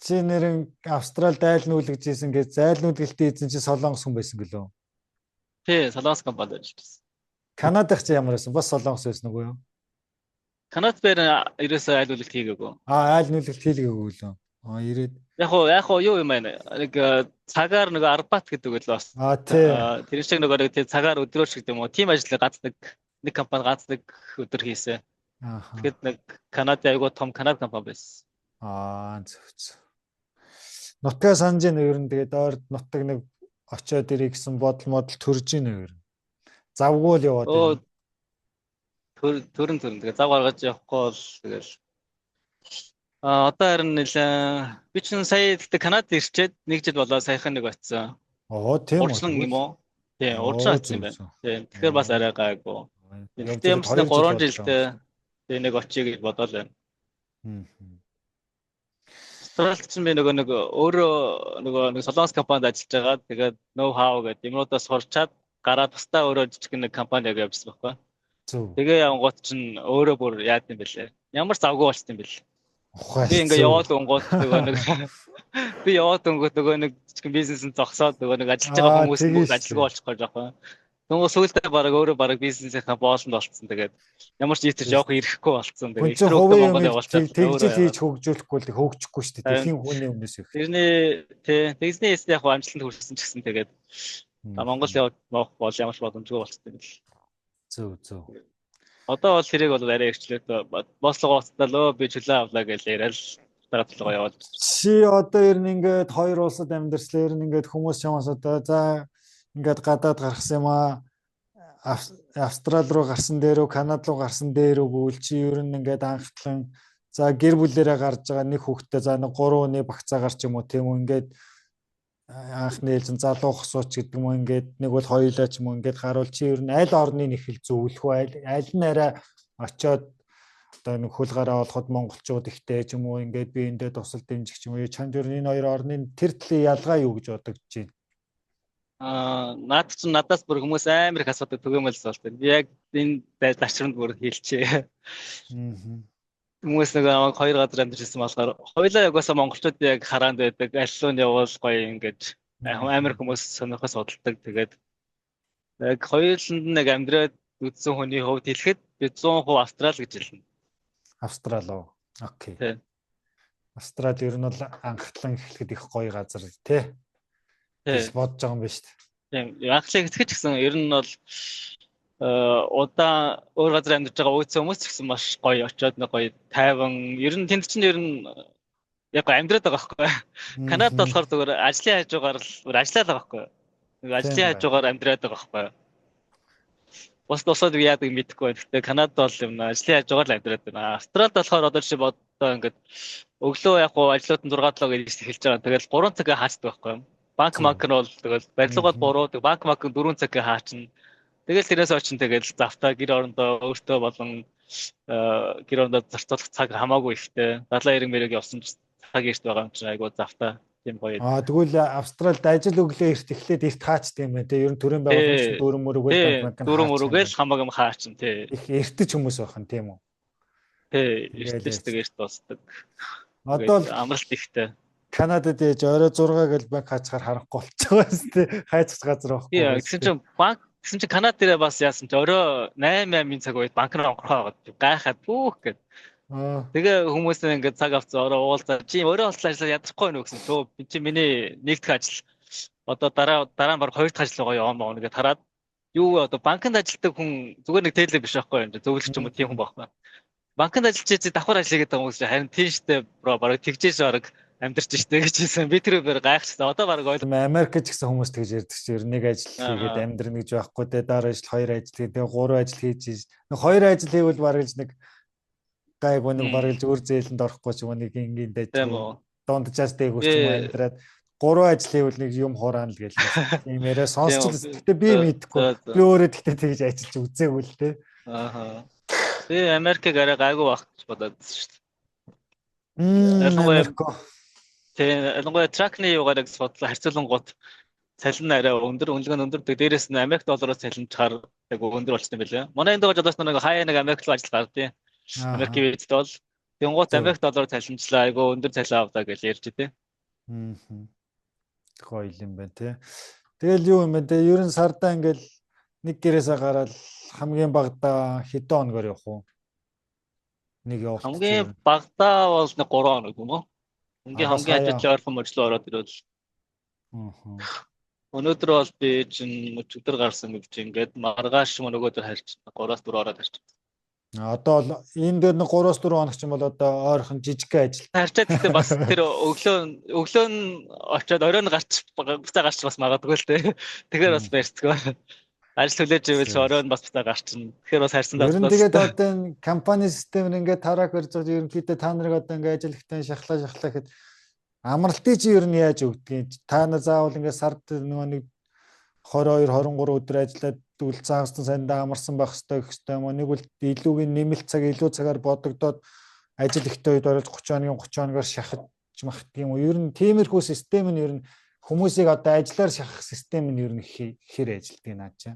чи нэрэн Австралид айл нүүлгэж ийсэн гэж зайл нүүлгэлтийн эзэн чи Солонгос хүн байсан гэлөө. Тий, Солонгос компанид ажиллаж байсан. Канадах чи ямар байсан? Бас Солонгос байсан уу юу? Канад дээр ерөөсөө айл нүүлгэлт хийгээгүй. Аа, айл нүүлгэлт хийгээгүй лөө. Аа, ирээд яг уу юу юм байна? Нэг цагаар нэг арбат гэдэг л бас. Аа, тий. Тэр шиг нөгөө нэг тий цагаар өдрөөр шиг юм уу? Тим ажлыг ганц нэг компани ганц нэг өдөр хийсэн. Ааха. Тэгэхэд нэг Канадын айгүй том Канад компани байсан. Аа, зөв зөв. Нутгаа санаж ийн ер нь, тэгээд ойрд нутаг нэг очиод ирэх гэсэн бодол модол төрж ийн ер нь. Завгүй л яваад Өө ирнэ. төрөн төрөн тэгээ зав гаргаж явахгүй бол тэгэл а одоо харин нэлээ би чинь сая тэгтээ Канад ирчээд нэг жил болоо саяхан нэг очисон. Оо, тийм үү, Урьдчилан юм тэгвэл. уу? Тийм, урьдчилан Оо, очсон юм зөв байна. зөв. Тийм. Тэгэхээр бас Оо. арай гайгүй. Явж Тэгтээ ирэхэд юмс нэг 2 жил 3 болж байгаа юм жилдээ шиг. тэгээ нэг очие гэж бодоол байна. Мм. Австралид чинь би нөгөө нэг өөрөө нөгөө нэг солонгос компанид ажиллаж байгаа. Тэгээд know how гэдэг юмнуудаа сурчаад гараад тусдаа өөрөө жижиг нэг компани яг явжсан байхгүй. Зөв. Тэгээ явангууд чинь өөрөө бүр яад юм бэлээ. Ямар завгүй болчт юм бэл. Би ингээ Ухаалцсан. яваад өнгөт нөгөө нэг би яваад өнгөт нөгөө нэг жижигэн бизнес нь зогсоод нөгөө нэг ажиллаж байгаа Аа, хүмүүс нь тэгэн бүгд шүү ажилгүй дээ. болчих гэж байгаа. Нөгөө сүүлдээ бараг өөрөө бараг бизнесийнхаа боолонд болцсон. Тэгээд ямар ч итэж явах ирэхгүй болцсон. Хүн Тэгээд чинь ихтер хөвгтөө хувийн Монгол юмыг явуулчаад тэгжил өөрөө хийж яваад. хөгжүүлэхгүй л хөгжихгүй шүү дээ. Харин Дэлхийн хүний өмнөөс их. тэрний тий тэгсний эсний яг амжилтанд хүрсэн ч гэсэн тэгээд Монгол явах бол ямар ч боломжгүй болцсон юм л. Зөв зөв. Одоо бол тэрийг бол арай эрчлээд бослогоо уцтаа лөө би чөлөө авлаа гэж яриад дараа толгоо яваад. Чи одоо ер нь ингээд хоёр улсад амьдарчлаа, ер нь ингээд хүмүүс чамаас одоо за ингээд гадаад гаргасан юм аа, Австрал руу гарсан дээр үү, Канад руу гарсан дээр үү гэвэл чи ер нь ингээд анхтлан за гэр бүлээрээ гарч байгаа нэг хүүхдээ за нэг 3 өний багцаагаар ч юм уу, тийм үү, ингээд анхны ээлжин залуу хосууч гэдэг юм уу, ингээд нэг бол хоёулаа ч юм уу ингээд гарвал чи ер нь аль орны нэг хэл зөвлөх вэ, аль нь арай очиод одоо нэг хөл гараа олоход монголчууд ихтэй ч юм уу, ингээд би эндээ тусал дэмжих ч юм уу, чамд ер нь энэ хоёр орны тэр талын ялгаа юу гэж бодогдож байна? Аа, наад чинь надаас бүр хүмүүс амар их асуудаг түгээмэл асуулт. Би яг энэ дашрамд бүр хэлчихье. Аа. Хүмүүс нэг намайг хоёр газар амьдарч ирсэн болохоор хоёулаа яг угаасаа монголчууд яг хараанд байдаг. Аль руу нь явбал гоё ингэж амар хүмүүс сонирхож судалдаг. Тэгээд яг хоёуланд нэг амьдраад үзсэн хүний хувьд хэлэхэд би 100% Австрал гэж хэлнэ. Австрал уу? Окей. Тий. Австрал ер нь бол анхтлан эхлэхэд их гоё газар тий гэж Тий. бодож байгаа юм байна шүү дээ. Тийм. Анхлын хэсэг ч гэсэн ер нь бол удаан өөр газар амьдарч байгаа өөцөө хүмүүс ч гэсэн маш гоё очиод нэг гоё тайван ер нь тэнд чинь ер нь яг гоё амьдраад байгаа байхгүй. Канадад болохоор зүгээр ажлын хажуугаар л бүр ажиллаад байгаа байхгүй. Нэг Тийм ажлын байна. хажуугаар амьдраад байгаа байхгүй. Бус бусад яадаг мэдэхгүй байна. Гэхдээ Канадад бол юм ажлын хажуугаар л амьдраад байна. Австралид болохоор одоо жишээ боддоо ингээд өглөө яг гоо ажлууд нь 6 7 гэж эхэлж байгаа. Тэгэл 3 цагаа хаацдаг байхгүй юу? Банк Зөв. банк нь бол тэгэл барилга бол 3, тэг банк банк нь 4 цагаа хаачна. Тэгэл тэрнээс очин тэгэл завтаа гэр орондоо өөртөө болон гэр орондоо зарцуулах цаг хамаагүй ихтэй. Далайн эрэг мэрэг явсан ч цаг эрт байгаа юм чинь айгуу завтаа тийм гоё. Аа, тэгвэл Австралид ажил өглөө эрт эхлээд эрт хаачдаг юм байна те. Ер нь төрийн байгууллага чинь Тий. дөрөв мөрөгөл банк Тий, банк нь дөрөв хаачих юм мөрөгөл байна. хамааг юм хаачин тий. Их эртэж хүмүүс байх нь тийм үү? Тий, Ингээл эртэж ярьж. тэг эрт дуусдаг. Одоо Тэгээд л амралт ихтэй. Канадад ээж орой 6 гэл банк хаачгаар харанхуй болчих жоос те. Хайцах газар Тий, байхгүй байж гэсэн те. чинь банк гэсэн чинь Канад дээрээ бас яасан чи орой 8 8-ын цаг үед банк руу онгорхоо байгаад гайхаад түүх гэд. Аа. Тэгээ хүмүүс нь ингээд цаг авцсан орой уулзаа. Чи орой болтол ажиллаа ядрахгүй нү гэсэн. Төө би чи миний нэг дахь ажил одоо дараа дараа нь баг хоёр дахь ажил байгаа яваа маа гэд хараад юу вэ одоо банкнд ажилладаг хүн зүгээр нэг тейлер биш байхгүй юм. Зөвлөгч юм уу тийм хүн байхгүй. Банкнд ажиллаж чи давхар ажил хийгээд байгаа хүмүүс чи харин тийм штэ бро бараг тэгжээж бараг амьдарч штэ гэж хэлсэн. Би тэр үгээр гайхчихсан. Одоо бараг ойл Америк ч гэсэн хүмүүс тэгж ярьдаг чи ер нь нэг ажил хийгээд аа амьдрна гэж байхгүй те, дараа ажил хоёр ажил хийгээд тэгээ гурван ажил хийж нэг хоёр ажил хийвэл бараг л нэг гайгүй нэг бараг л өөр зээлэнд орохгүй ч юм уу нэг энгийн тийм дайжгүй үү. дунджаас дээгүүр ч Би юм уу амьдраад гурван ажил хийвэл нэг юм хураана л гээл бас тийм яриа тийм сонсч үү. л. Гэтэ би За мэдэхгүй, за за. би өөрөө гэтэ тэгж ажиллаж үзээгүй л те. Ааха. Би Америкийг арай гайгүй байх гэж бодоод байсан шүү дээ. Ялангуяа Америк. тийм ялангуяа тракны юугаар яг судлаа харьцуулангууд цалин нь арай өндөр, үнэлгээ нь өндөр. Тэг дээрээс нь Америк доллароос цалинжихаар яг өндөр болчихсон юм билээ. Манай энд байгаа жолооч нэг хаяа нэг Америк руу ажил гардیں۔ Ааха. Америкийн визд бол тэнгуут Зөв. Америк доллараар цалинжлаа айгүй өндөр цалин авдаа гэж ярьж тий. Мм. Гоё юм байна те. Тэгэл юу юм бэ те? Ер нь сардаа ингээл нэг гэрээсээ гараад хамгийн багадаа хэдэн хоногор явах уу? Нэг явуулт чи Хамгийн ер нь. багадаа бол нэг 3 хоног юм уу? А Хамгийн бас хамгийн хаяа. хажуудлын ойрхон мужлуу ороод ирвэл Аа. өнөөдөр бол би чинь өчигдөр гарсан гэж ингээд маргааш юм нөгөөдөр харьж 3-аас 4 ороод харьж. Одоо бол энэ дээр нэг 3-4 хоног ч юм бол одоо ойрхон жижигхэн ажил. Харчаад гэхдээ бас тэр өглөө нь очиод оройн гарч буцаа гарч бас магадгүй л дээ. Тэгэхээр бас барьцгүй. Ажил хүлээж ивэл оройн бас буцаа гарчна. Тэгэхээр бас харьсан даа. Ер нь тэгээд одоо энэ компани систем ингээд тараак барьж байгаа ерөнхийдөө та нарыг одоо ингээд ажил ихтэй шахлаа гэхэд амралтыг чи ер нь яаж өгдгийг? Та нар заавал ингээд сард нөгөө нэг 22 23 өдөр ажиллаад үл цаагсан сандаа амарсан байх хэрэгтэй гэх хэрэгтэй юм уу? Нэг бол илүүгийн нэмэлт цаг илүү цагаар бодогдоод ажил ихтэй үед ороод 30 хоногийн 30 хоногоор шахаж махдаг юм уу? Ер нь тиймэрхүү систем нь ер нь хүмүүсийг одоо ажиллаар шахах систем нь ер нь хэр ажилтгийг наа чи?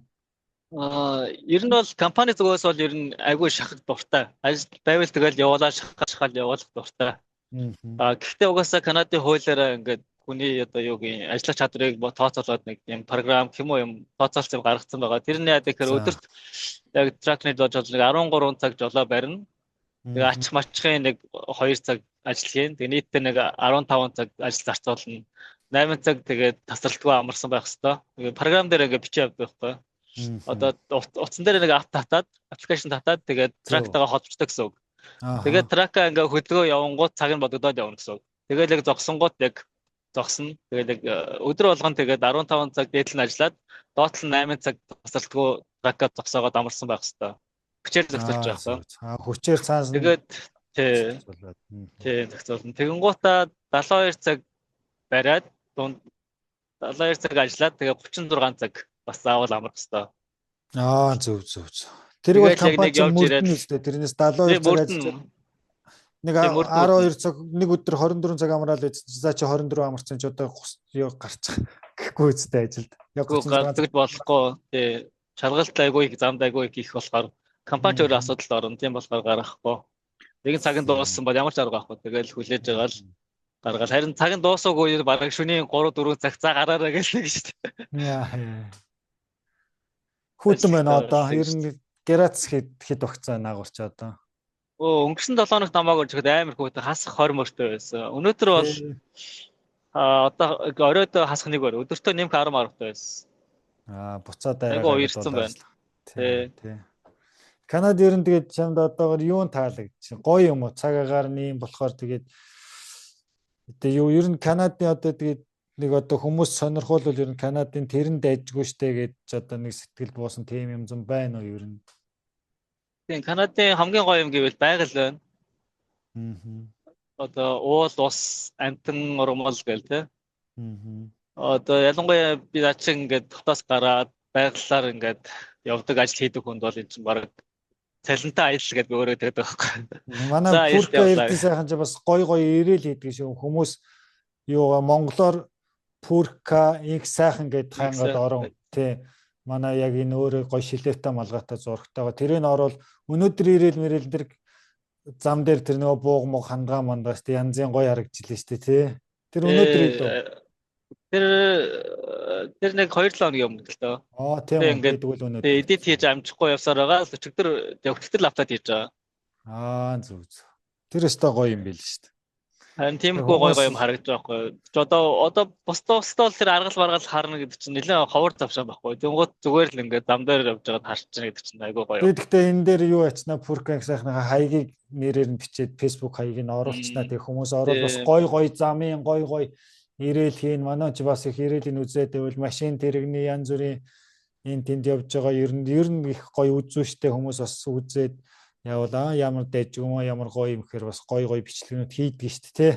Ер нь бол компани зүгээс бол ер нь айгүй шахах дуртай. Ажил байвал тэгэл явуулаа шахах явуулах дуртай. Гэхдээ угаасаа Канадын хуулиараа ингээд хүний одоо юу гин ажиллах чадварыг тооцоолоод нэг юм програм гэх юм уу юм тооцоолц юм гаргацсан байгаа. Тэр нь яа гэхээр өдөрт яг тракны дож бол нэг 13 цаг жолоо барина. Тэгээ ачих мачхын нэг 2 цаг ажил хийн. Тэгээ нийтдээ нэг 15 цаг ажил зарцуулна. 8 цаг тэгээд тасралтгүй амарсан байх хэвээр. Тэгээ програм дээр ингээд бичиж явдаг байхгүй. Одоо утсан дээр нэг ап татаад, аппликейшн татаад тэгээд трактайгаа холбогддог гэсэн үг. Тэгээд трака ингээ хөдөлгөө явангууд цаг нь бодогдоод явна гэсэн үг. Тэгээд яг зогсонгууд яг зогсно. Тэгээд яг өдөр болгон тэгээд 15 цаг дээдл нь ажиллаад доотлол нь 8 цаг тасралтгүй трака зогсоогоод амарсан байх хэвээр. Хүчээр зохицуулж байгаа юм. Хүчээр цаанаас тэгээд тий зохицуулна. Тэгэнгуутаа 72 цаг бариад дунд 72 цаг ажиллаад тэгээд 36 цаг бас заавал амрах хэвээр. Зөв. Тэр бол компани мөрдөн үстэй. Тэрнээс 72 цаг ажиллаж нэг 12 цаг нэг өдөр 24 цаг амраал байсан. За чи 24 амарсан чи одоо юу гарчих гэхгүй үстэй ажилд. Яг 36 цаг болохгүй. Тий. Шалгалт айгүй их, замд айгүй их болохоор компани ч өөрөө асуудалд орно. Тийм болохоор гаргахгүй. Нэгэн цаг нь дууссан бол ямар ч арга байхгүй. Тэгэл хүлээж байгаа л гаргаал. Харин цаг нь дуусаагүй бараг шөнийн 3 4 цаг за гараарай гэж нэг шүү дээ. Яа. Хүүтэн байна одоо. Ер нь Герац хэд багцаа наагурч одоо. Өнгөрсөн 7 хоногт намайг орж ирэхэд амар хүүтэн хасах 20 мөртөө байсан. Өнөөдөр бол одоо оройд хасах нэг өрөө. Өдөртөө нэмэх 10 10-тай байсан. Буцаад айгаа уярсан байна. Тий. Канад ер нь тэгээд чамд одоогор юун таалагдчих? Гоё юм уу? Цаг агаар нь юм болохоор тэгээд юу ер нь Канадын одоо тэгээд нэг одоо хүмүүс сонирхолвол ер нь Канадын тэрэн дайжгүй штэ гэж одоо нэг сэтгэл буусан тийм юм зам байна уу ер нь? Тийм, Канадын хамгийн гоё юм гэвэл байгаль байна. Одоо уул, ус, амтан ургамал гэл тэ. Одоо ялангуяа би над шиг ингээд хотоос гараад байгалаар ингээд явдаг ажил хийдэг хүнд бол энэ чинь баг цалинтай аялал гэдээ өөрөө тэгдэг байхгүй. Манай Пүрка Эрдэнэ сайхан ч бас гоё гоё ирээл хийдэг шүү. Хүмүүс юугаа монголоор Пүрка инх сайхан гэд хаангаад орон тий. Манай яг энэ өөрөө гоё шилээтэй малгайтай зурагтайгаа тэрийг орвол өнөөдөр ирээл мэрэл тэр зам дээр тэр нөгөө бууг муу хангаа мандаа шүү дээ янзын гоё харагдчихлээ шүү дээ тий. Тэр өнөөдөр илүү тэр нэг 2-7 хоногийн өмнө л дөө. Тийм үү гэдэг үл өнөөдөр. Тэгээ эдит хийж амжихгүй явсаар байгаа л өчигдөр лаптоп хийж байгаа. Зөв. Тэр өстой гоё юм байл шүү дээ. Харин тиймэрхүү гоё гоё юм харагдаж байгаа байхгүй. Одоо бусдаа л тэр аргал маргал харна гэдэг чинь нэлээд ховор завшаан байхгүй. Тэнгууд зүгээр л ингээд зам дээр явж байгаад харчихна гэдэг чинь айгүй гоё. Тэгэхдээ энэ дээр юу ачнаа Пүрканг сайхныхаа хаягийг нэрээр нь бичээд Facebook хаягийг нь оруулчихнаа. Тэг хүмүүс орвол бас гоё гоё замын гоё гоё ирээл хийн. Манай ч бас их ирээлийн үзээд байвал машин тэрэгний янз бүрийн энэ тэнд явж байгаа ер нь их гоё үзүүштэй хүмүүс бас үзээд явал ямар дайжгүй юм ямар гоё юм гэхээр бас гоё гоё бичлэгнүүд хийдэг шүү дээ тий.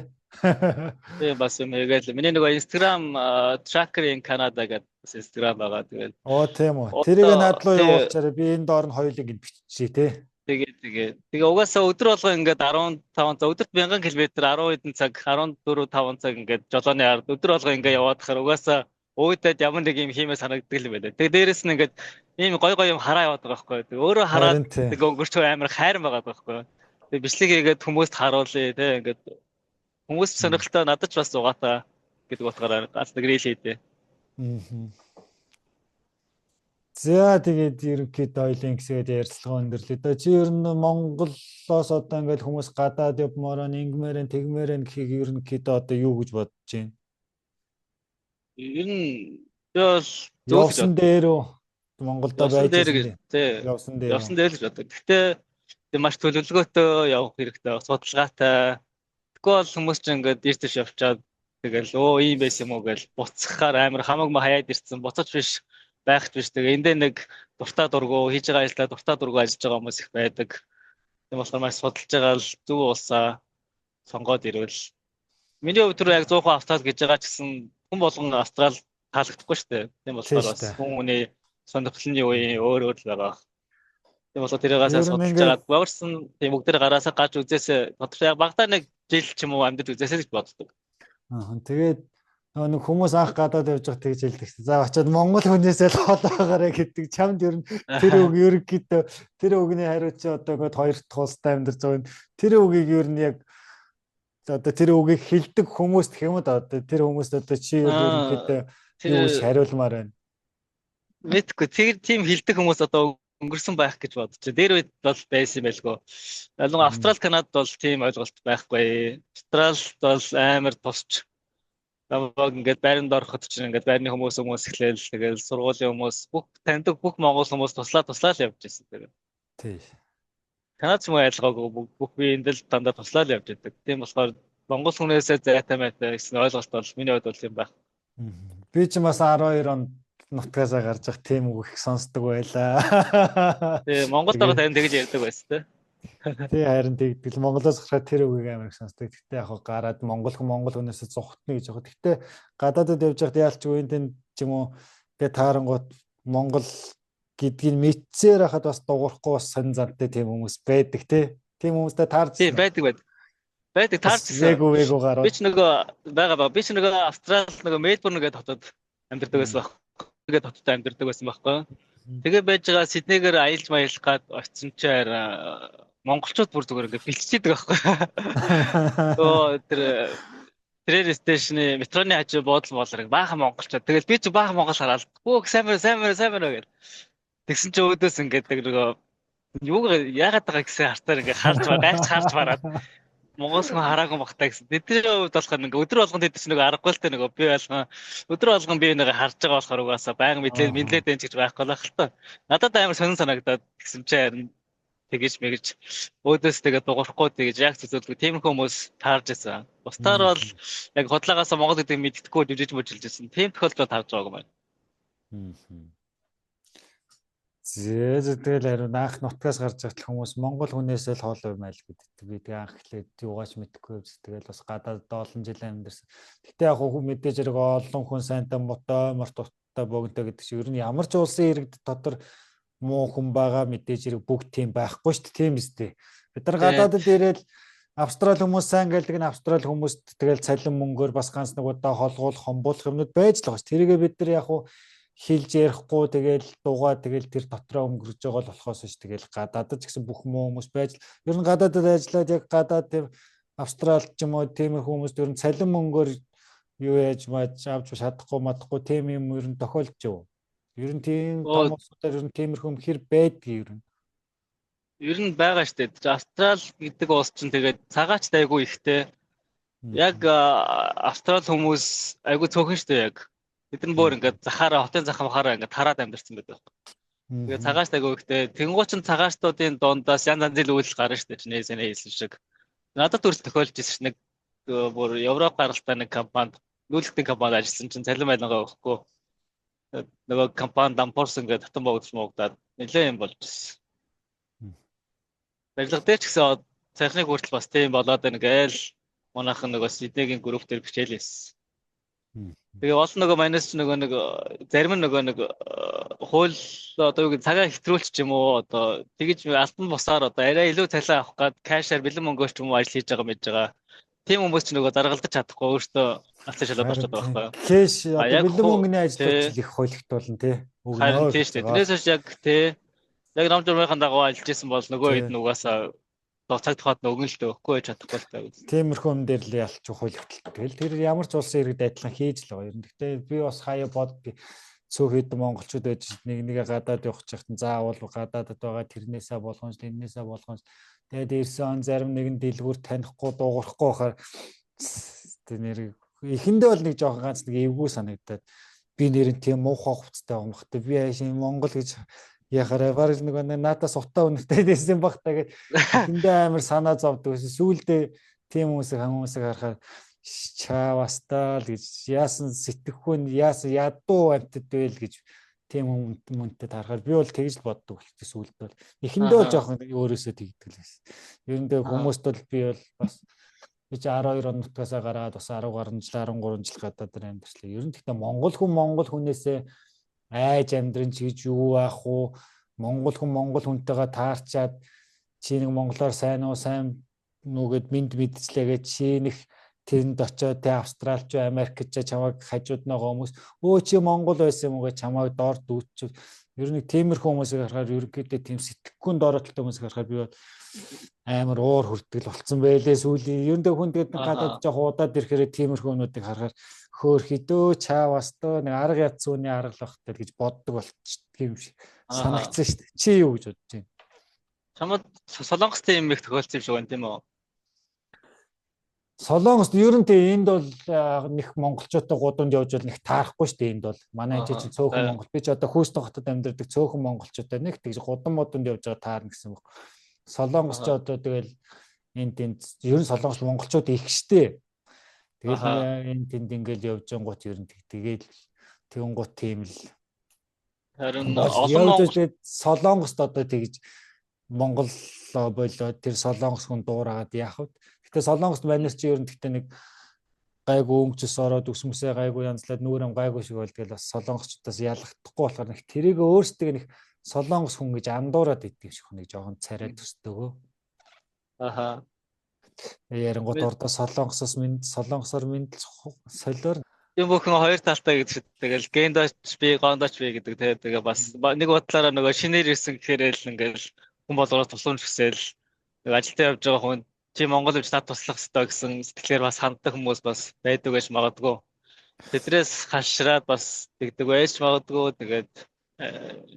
Тийм бас юм хийгээл. Миний нөгөө Instagram tracker in Canada гэдэг бас Instagram байгаа. Тэгээд. Тийм үү. Тэрийг над руу явуулчаарай. Би энэ доор нь хоёулыг ингэ биччихье тий. Тэгээ. Тэгээ угаасаа өдөр болго ингээд 15 цаг өдөрт 1000 км 10 хэдэн цаг 14 5 цаг ингээд жолооны ард өдөр болго ингээд яваад хахаар угаасаа өөдөд ямар нэг юм хиймээ санагддаг юм байна. Тэгээ дээрэс нь ингээд ийм гоё гоё юм хараа яваад байгаа байхгүй. Тэгээ өөрөө хараад тэгээ өнгөрчөө амар хайран байгаа байхгүй. Тэгээ бичлэг хийгээд хүмүүст харуулъя те ингээд хүмүүс сонирхолтой надад ч бас угаатай гэдэг утгаараа ганц нэг рил хийдэ. За тэгээд ерөнхийдөө хоёлын хэсгээд ярилцлага өндөрлөө. Одоо чи ер нь Монголоос одоо ингээд хүмүүс гадаад явмаар ингэмээр тэгмээр гэхийг ерөнхийдөө одоо юу гэж бодож байна? Ер нь би бол явсан дээр үү Монголдо байж байсан. Тий. Явсан дээр л гэж боддог. Гэхдээ Тэгээ маш төлөвлөгөөтэй явах хэрэгтэй, судалгаатай. Тэгэхгүй бол хүмүүс чинь ингээд ийш тийш явчаад тэгэл өө ийм байсан юм уу гэж буцахаар амар хамаг хаяад ирсэн. Буцаж биш байх биш. Тэгээ эндээ нэг дуртай дургу хийж байгаа ажлаа дуртай дургу ажиллаж байгаа хүмүүс их байдаг. Тийм болохоор маш судалж байгаа л зөв улсаа сонгоод ирвэл миний хувьд түр яг 100% Австрал гэж байгаа ч гэсэн хүн болгон Австрал таалагдахгүй шүү дээ. Тийм болохоор бас хүн хүний сонирхлын юу юм өөр өөр л байгаа. Тийм болохоор тэрийг сайн судалж байгаа. Багарсан тийм бүгд гараасаа гарч үзээсээ тодорхой яг багадаа нэг жил ч юм уу амьд үзээсэй гэж боддог. Аа тэгээд нэг хүмүүс анх гадаад явж байгаа тэгж хэлдэг шээ. За очиад Монгол хүнээсээ л хол байгаарэ гэдэг. Чамд ер нь тэр үг ерөнхийдөө тэр үгний хариу чи одоо ингээд хоёр дахь улстай амьдарч байгаа юм. Тэр үгийг ер нь яг одоо тэр үгийг хэлдэг хүмүүст гэх юм да одоо тэр хүмүүст одоо чи ерөнхийдөө юу гэж хариулмаар байна? Мэдгүй. Тэр тийм хэлдэг хүмүүс одоо өнгөрсөн байх гэж бодож. Дээр үед бол байсан юм байлгүй. Ялангуяа Австрал, Канадад бол тийм ойлголт байхгүй. Австралид бол амар тусч намайг ингээд байранд ороход чинь ингээд байрны хүмүүс эхлээл тэгэл сургуулийн хүмүүс бүх таньдаг бүх монгол хүмүүс туслаа туслаа л явж байсан. Тэгээд. Тий. Канад ч юм айлгаагүй бүх биеинд л дандаа туслаа л явж байдаг. Тийм болохоор монгол хүнээсээ зайтай майтай гэсэн ойлголт бол миний хувьд бол юм байх. Би ч бас 12 онд нутгаасаа гарч явах тийм үг их сонсдог байлаа. Тий, Монголд байгаа тань тэгж ярьдаг байсан тий. Тий, харин тэгдэг. Монголоос гарахад тэр үгийг амар их сонсдог. Гэтэ яг гараад монгол хүн монгол хүнээсээ зугтна гэж яг. Гэтэ гадаадад явж байхад яалч үгүй энэ ч юм уу тэгээ таарангуут монгол гэдгийг мэдсээр хахад бас дуурахгүй бас сонь зантай тийм хүмүүс байдаг тий. Тийм хүмүүстэй таарч. Тий, байдаг байдаг. Байдаг таарч. Вэгүү вэгүү гараад. Би ч нөгөө байгаа ба. Би ч нөгөө Австрал нөгөө Мельбурн гэдэг хотод амьдардаг байсан байхгүй. Тэгээд хотод амьдардаг байсан байхгүй. Тэгээ байж байгаа Сиднейгээр аялж маялах гад очисон чинь монголчууд бүр зүгээр ингээд бэлчээдэг байхгүй. Өө тэр трен стейшны метроны хажуу буудал болоор баахан монголчууд. Тэгэл би ч баахан монгол хараад хөөх сайн байна сайн байна сайн байна гэл. Тэгсэн чи өөдөөс ингээд нөгөө юу яагаад байгаа гэсэн хартаар ингээд харж гайч харж бараад монгол хүн хараагүй бахтаа гэсэн. Тэдний хувьд болохоор ингээд өдөр болгон тэд чинь нөгөө аргагүй л тэ нөгөө би болгон өдөр болгон би нэг харж байгаа болохоор угаасаа байнга мэдлээ мэдлээд энэ ч гэж байхгүй л ах л та. Надад амар сонин санагдаад тэгсэн чи харин тэгэж мэгэж өөдөөс тэгээд дуурахгүй тэгэж яг зүзүүлгүй тиймэрхүү хүмүүс таарж байсан. Бусдаар бол яг худлаагаасаа монгол гэдэг мэддэхгүй жүжиж мөжилж байсан. Тийм тохиолдол таарж байгааг юм байна. Зээ тэгэл харин анх нутгаас гарч ирэх хүмүүс монгол хүнээсээ л хоол уймайл гэдэг. Би тэгээ анх эхлээд юугаач мэдэхгүй явж тэгэл бас гадаад олон жил амьдарсан. Гэтэ яг хөө мэдээж хэрэг олон хүн сайнтай муутай морт уттай богинтой гэдэг чинь ер нь ямар ч улсын иргэд дотор муу хүн байгаа мэдээж хэрэг бүгд тийм байхгүй шүү дээ, тийм үстэй. Бид нар гадаадд ирээд Австрали хүмүүс сайн гэлдэг нь Австрали хүмүүст тэгэл цалин мөнгөөр бас ганц нэг удаа холгуул хомбуулах юмнууд байж л байгаа ш. Тэрийгээ бид нар яг уу хэлж ярихгүй тэгэл дуугаа тэгэл тэр дотроо өнгөрч байгаа л болохоос ш. Тэгэл гадаадд ч гэсэн бүх муу хүмүүс байж л ер нь гадаадд ажиллаад яг гадаад тэр Австралид ч юм уу тиймэрхүү хүмүүст ер нь цалин мөнгөөр юу яаж мааж авч чадахгүй мадахгүй тийм юм ер нь тохиолдож юу. Ер нь тийм том улсуудаар ер нь тиймэрхүү юм хэр байдгийг ер нь. Ер нь байгаа шүү дээ. Австрал гэдэг улс чинь тэгээд цагаач айгүй ихтэй. Яг Австрал хүмүүс айгүй цөөхөн шүү дээ яг. Тэд нар бүр ингээд захаараа хотын зах махаараа ингээд тараад амьдарсан байдаг. Тэгээд цагаач айгүй ихтэй. Тэнгуү чин цагаачтуудын дундаас янз янзын үйлдэл гарна шүү дээ. Чиний сайн хэлсэн шиг. Надад хүртэл тохиолж ирсэн нэг бүр Европ гаралтай нэг компанид нүүлгэтийн компанид ажилласан чинь цалин байлгаа өгөхгүй. Нөгөө компани дампуурсан гэдэг татан богдож муугдаад нэлээд юм болж ирсэн. Барилга дээр ч гэсэн цахины хүртэл бас тийм болоод байна гээл манайхан нөгөө Сиднейгийн групп дээр бичээл байсан. Тэгээ олон нөгөө манайс ч нөгөө нэг зарим нь нөгөө нэг хууль одоо юу гэдэг цагаа хэтрүүлч ч юм уу одоо тэгэж алтан бусаар одоо арай илүү цалин авах гад кэшээр бэлэн мөнгөөр ч юм уу ажил хийж байгаа мэж байгаа. Тийм хүмүүс ч нөгөө даргалдаж чадахгүй өөртөө алцан шалаад орчод байгаа байхгүй юу. Кэш одоо бэлэн мөнгөний ажлууд их хуйлагдуулна тий. Харин тийм шүү дээ. Тэрнээс хойш яг тий яг ном журмынхаа дагуу ажиллаж исэн бол нөгөө хэд нь угаасаа цаг тухайд нь өгнө л дээ өгөхгүй байж чадахгүй л таа. Тиймэрхүү юм дээр л ялч хуйлагдaltaй. Тэгэл тэр ямар ч улсын иргэд адилхан хийж л байгаа. Ер нь гэхдээ би бас хаяа боддгийг цөөх хэдэн монголчууд байж нэг нэгэ гадаад явах чигтэн заавал гадаадд байгаа тэрнээсээ болгоомж энээсээ болгоомж тэгээд ирсэн он зарим нэгэн дэлгүүр танихгүй дуугарахгүй байхаар тэр нэр эхэндээ бол нэг жоохон ганц нэг эвгүй санагдаад би нэр нь тийм муухай хувцастай байгаа юм бах та би яаш Монгол гэж Яхаараа бараг нөгөө надаас утаа үнэтэй байсан баг та гэд эхэндээ амар санаа зовдөг. Сүүлдээ тийм хүмүүсийг хүмүүсийг харахаар чаавастаа л гэж яасан сэтгэхүйн яасан ядуу амьтад байл гэж тийм хүмүүнтэй харахаар би бол тэгж л боддог болчих сүүлд бол эхэндээ бол жоохон өөрөөсөө тэгдэг л байсан. Ер нь тэг хүмүүст бол би бол бас би чи 12 он нутгаасаа гараад бас 10 гаруй жил 13 жил гадаад амьдарчлаа. Ер нь тэгтээ Монгол хүн Монгол хүнээсээ айж амьдран чи гэж юу аах уу? Монгол хүн Монгол хүнтэйгээ таарчаад чи нэг монголоор сайн уу сайн нүгэд мэд мэдчлээгээ чи нэг тэнд очиод те Австралч Америкч чамайг хажууд байгаа хүмүүс өө чи Монгол байсан юм уу гэж чамайг доор дүүчв. Ер нь тиймэрхүү хүмүүсийг харахаар ерөнхийдөө тийм сэтгэхүйн дооротолтой хүмүүсийг харахаар би бол амар уур хүртэл болцсон байлээ сүүлийн. Ер нь хүн тэгээд гадаад жоох удаад ирэхээр тиймэрхүү хүмүүсийг харахаар хөөхидөө чаавас дөө нэг арга ядц үний арга л багтай гэж боддог болчихдөг юм шиг санагдсан шүү дээ. Чи юу гэж бодож байна? Чамд Солонгос тийм их тохиолдсон юм шиг байна тийм үү? Солонгост ер нь тий энд бол нэг монголчуудтай гудамд явж бол нэг таарахгүй шүү дээ энд бол. Манай чинь цөөхөн монгол. Би ч одоо Хүүстэн хотод амьдардаг цөөхөн монголчуудтай нэг тэгж гудам модонд явж байгаа таарна гэсэн үг. Солонгос ч одоо тэгэл энд энд ер нь солонгос монголчууд их штэ. Тэгэл энд тэнд ингээл явж гот ер нь тэгэл тэгэн гот тийм л. Харин олон монгол Солонгост одоо тэгж Монгол болоо тэр солонгос хүн дуурайгаад яах вэ? Гэтэ Солонгост манайс чи ер нь тэгтээ нэг гайгүй өнгөчс ороод өсмөсөө гайгүй янзлаад нүүр ам гайгүй шиг бол тэгэл бас солонгосчдаас ялгахдахгүй болохоор нэг тэрийг өөрсдөө нэг солонгос хүн гэж андуураад иддэг шиг нэг жоохон царай төстөгөө. Аха. Ярингууд ордоо солонгосоос мэд солонгосоор мэд солиор юм бүхэн хоёр талтай гэдэг шиг тэгэл гендоч би гондоч би гэдэг те тэгээ бас нэг бодлороо нөгөө шинээр ирсэн гэхээр л ингээл хүн болгоноос тусламж хүсэл нэг ажилдаа явж байгаа хүн чи Монгол гэж над туслах ёстой гэсэн сэтгэлээр бас ханддаг хүмүүс бас байдаг байж магадгүй. Тэдрээс хашраад бас тэгдэг байж магадгүй. Тэгээд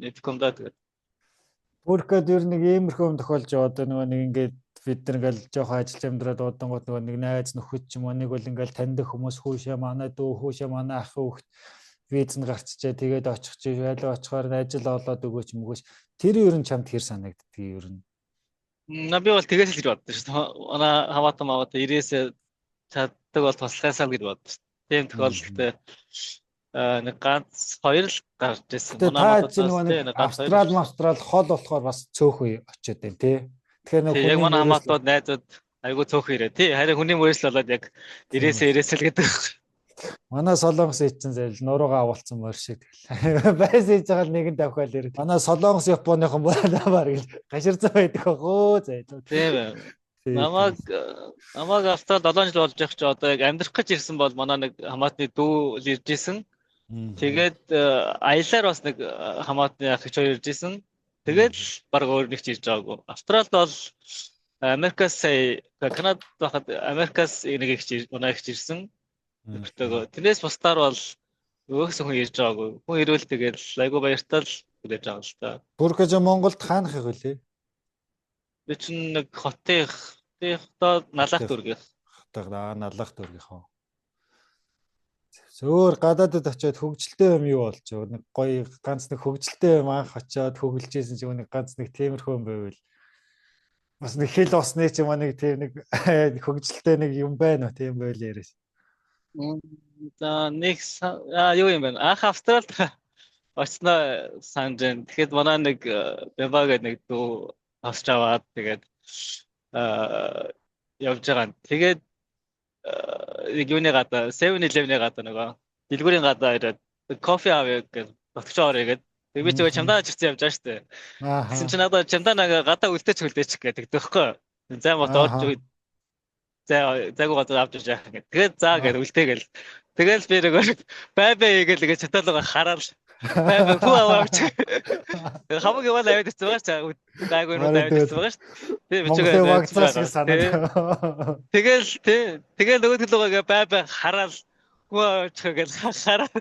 нэтгэмдаа тэгээд Бүркэд ер нь нэг иймэрхүү юм тохиолж яваад нөгөө нэг ингээд бид нар ингээл жоохон ажиллаж амьдраад удангууд нөгөө нэг найз нөхөд ч юм уу нэг бол ингээл таньдаг хүмүүс хүүшээ манай дүү хүүшээ манай ах хүүхэд виз нь гарчжээ тэгээд очих чи байлаа очихоор ажил олоод өгөөч мөгөөч тэр ер нь чамд хэр санагддгийг ер нь. Би бол тэгээс л гэж боддоо шүү дээ. Манай хамаатан маавата ирээсээ чаддаг бол туслахаасаа л гэж боддоо шүү. Тийм тохиолдолд нэг ганц хоёр л гарч ирсэн. Манай хамаатан Австрал Австрал хол болохоор бас цөөхөн очиод байна тий. Тэгэхээр нөгөө яг манай хамаатууд найзууд айгүй цөөхөн ирээ. Тий харин хүний мөрөөсөл болоод яг ирээсээ ирээсээ л гэдэг. Манай Солонгос ээжсэн зээл нуруугаа авалцсан морь шиг тэгэл. Байс хийж байгаа л нэгэн давхаал ирээ. Манай Солонгос Японыхон бараг л гаширцсан байдаг бах өө зээл. Тийм ээ. Намайг Австрал 7 жил болж явах чи одоо яг амьдрах гэж ирсэн бол манай нэг хамаатны дүү л ирж исэн. Тэгээд аялаар бас нэг хамаатны ах эгч хоёр ирж исэн. Тэгээд л баг өөр нэг ч ирж байгаагүй. Австралид бол Америкаас сая Канад байхад Америкаас нэг эгч манай эгч ирсэн. Нөхөртөөгөө. Тэрнээс бусдаар бол өөхсөн хүн ирж байгаагүй. Хүн ирвэл тэгэл айгүй баяртай л хүлээж авна л та. Бүркэж Монголд хаанах их вүлээ? Би чинь нэг хотын доо Налах дүүргийнх. Хотын Налах дүүргийнх. Зөөр гадаадд очиод хөгжилтэй юм юу болж байгаа. Нэг гоё ганц нэг хөгжилтэй юм анх очиод хөгөлжсэн ч юм нэг ганц нэг тиймэрхүү юм байвал бас нэг хэл усны ч юм нэг тийм нэг хөгжилтэй нэг юм байна уу тийм байл яриас. За нэг юу юм бэ? Анх Австралид очсноо санаж байна. Тэгэхэд манай нэг Бэмба гэдэг нэг дүү авч аваад тэгээд явж байгаа. Тэгээд нэг юуны гадаа 7-Eleven-ийн гадаа нөгөө дэлгүүрийн гадаа ирээд кофе авъя гэж нутагч орё гэдэг. Тэг би ч чамдаа чирсэн явж байгаа шүү дээ. Тэгсэн чинь надад чамдаа нэг гадаа үлдээч үлдээч гэдэг байхгүй. Зай мот орж зай зайгүй газар авч яах гэдэг. Тэгээд заа гэж үлдээгээл. Тэгэл би нөгөө бай бай гээл ингээд чатаалгаа хараад бай бай хүү аваач. Хамаг яваал аваад ирсэн байгаа ч гайгүй юм аваад ирсэн байгаа шүү. Тэг би ч вакцинаа шиг санаад. Тэгэл тий тэгэл нөгөө төлөөгөө бай бай хараад хүү аваач гэж хараад.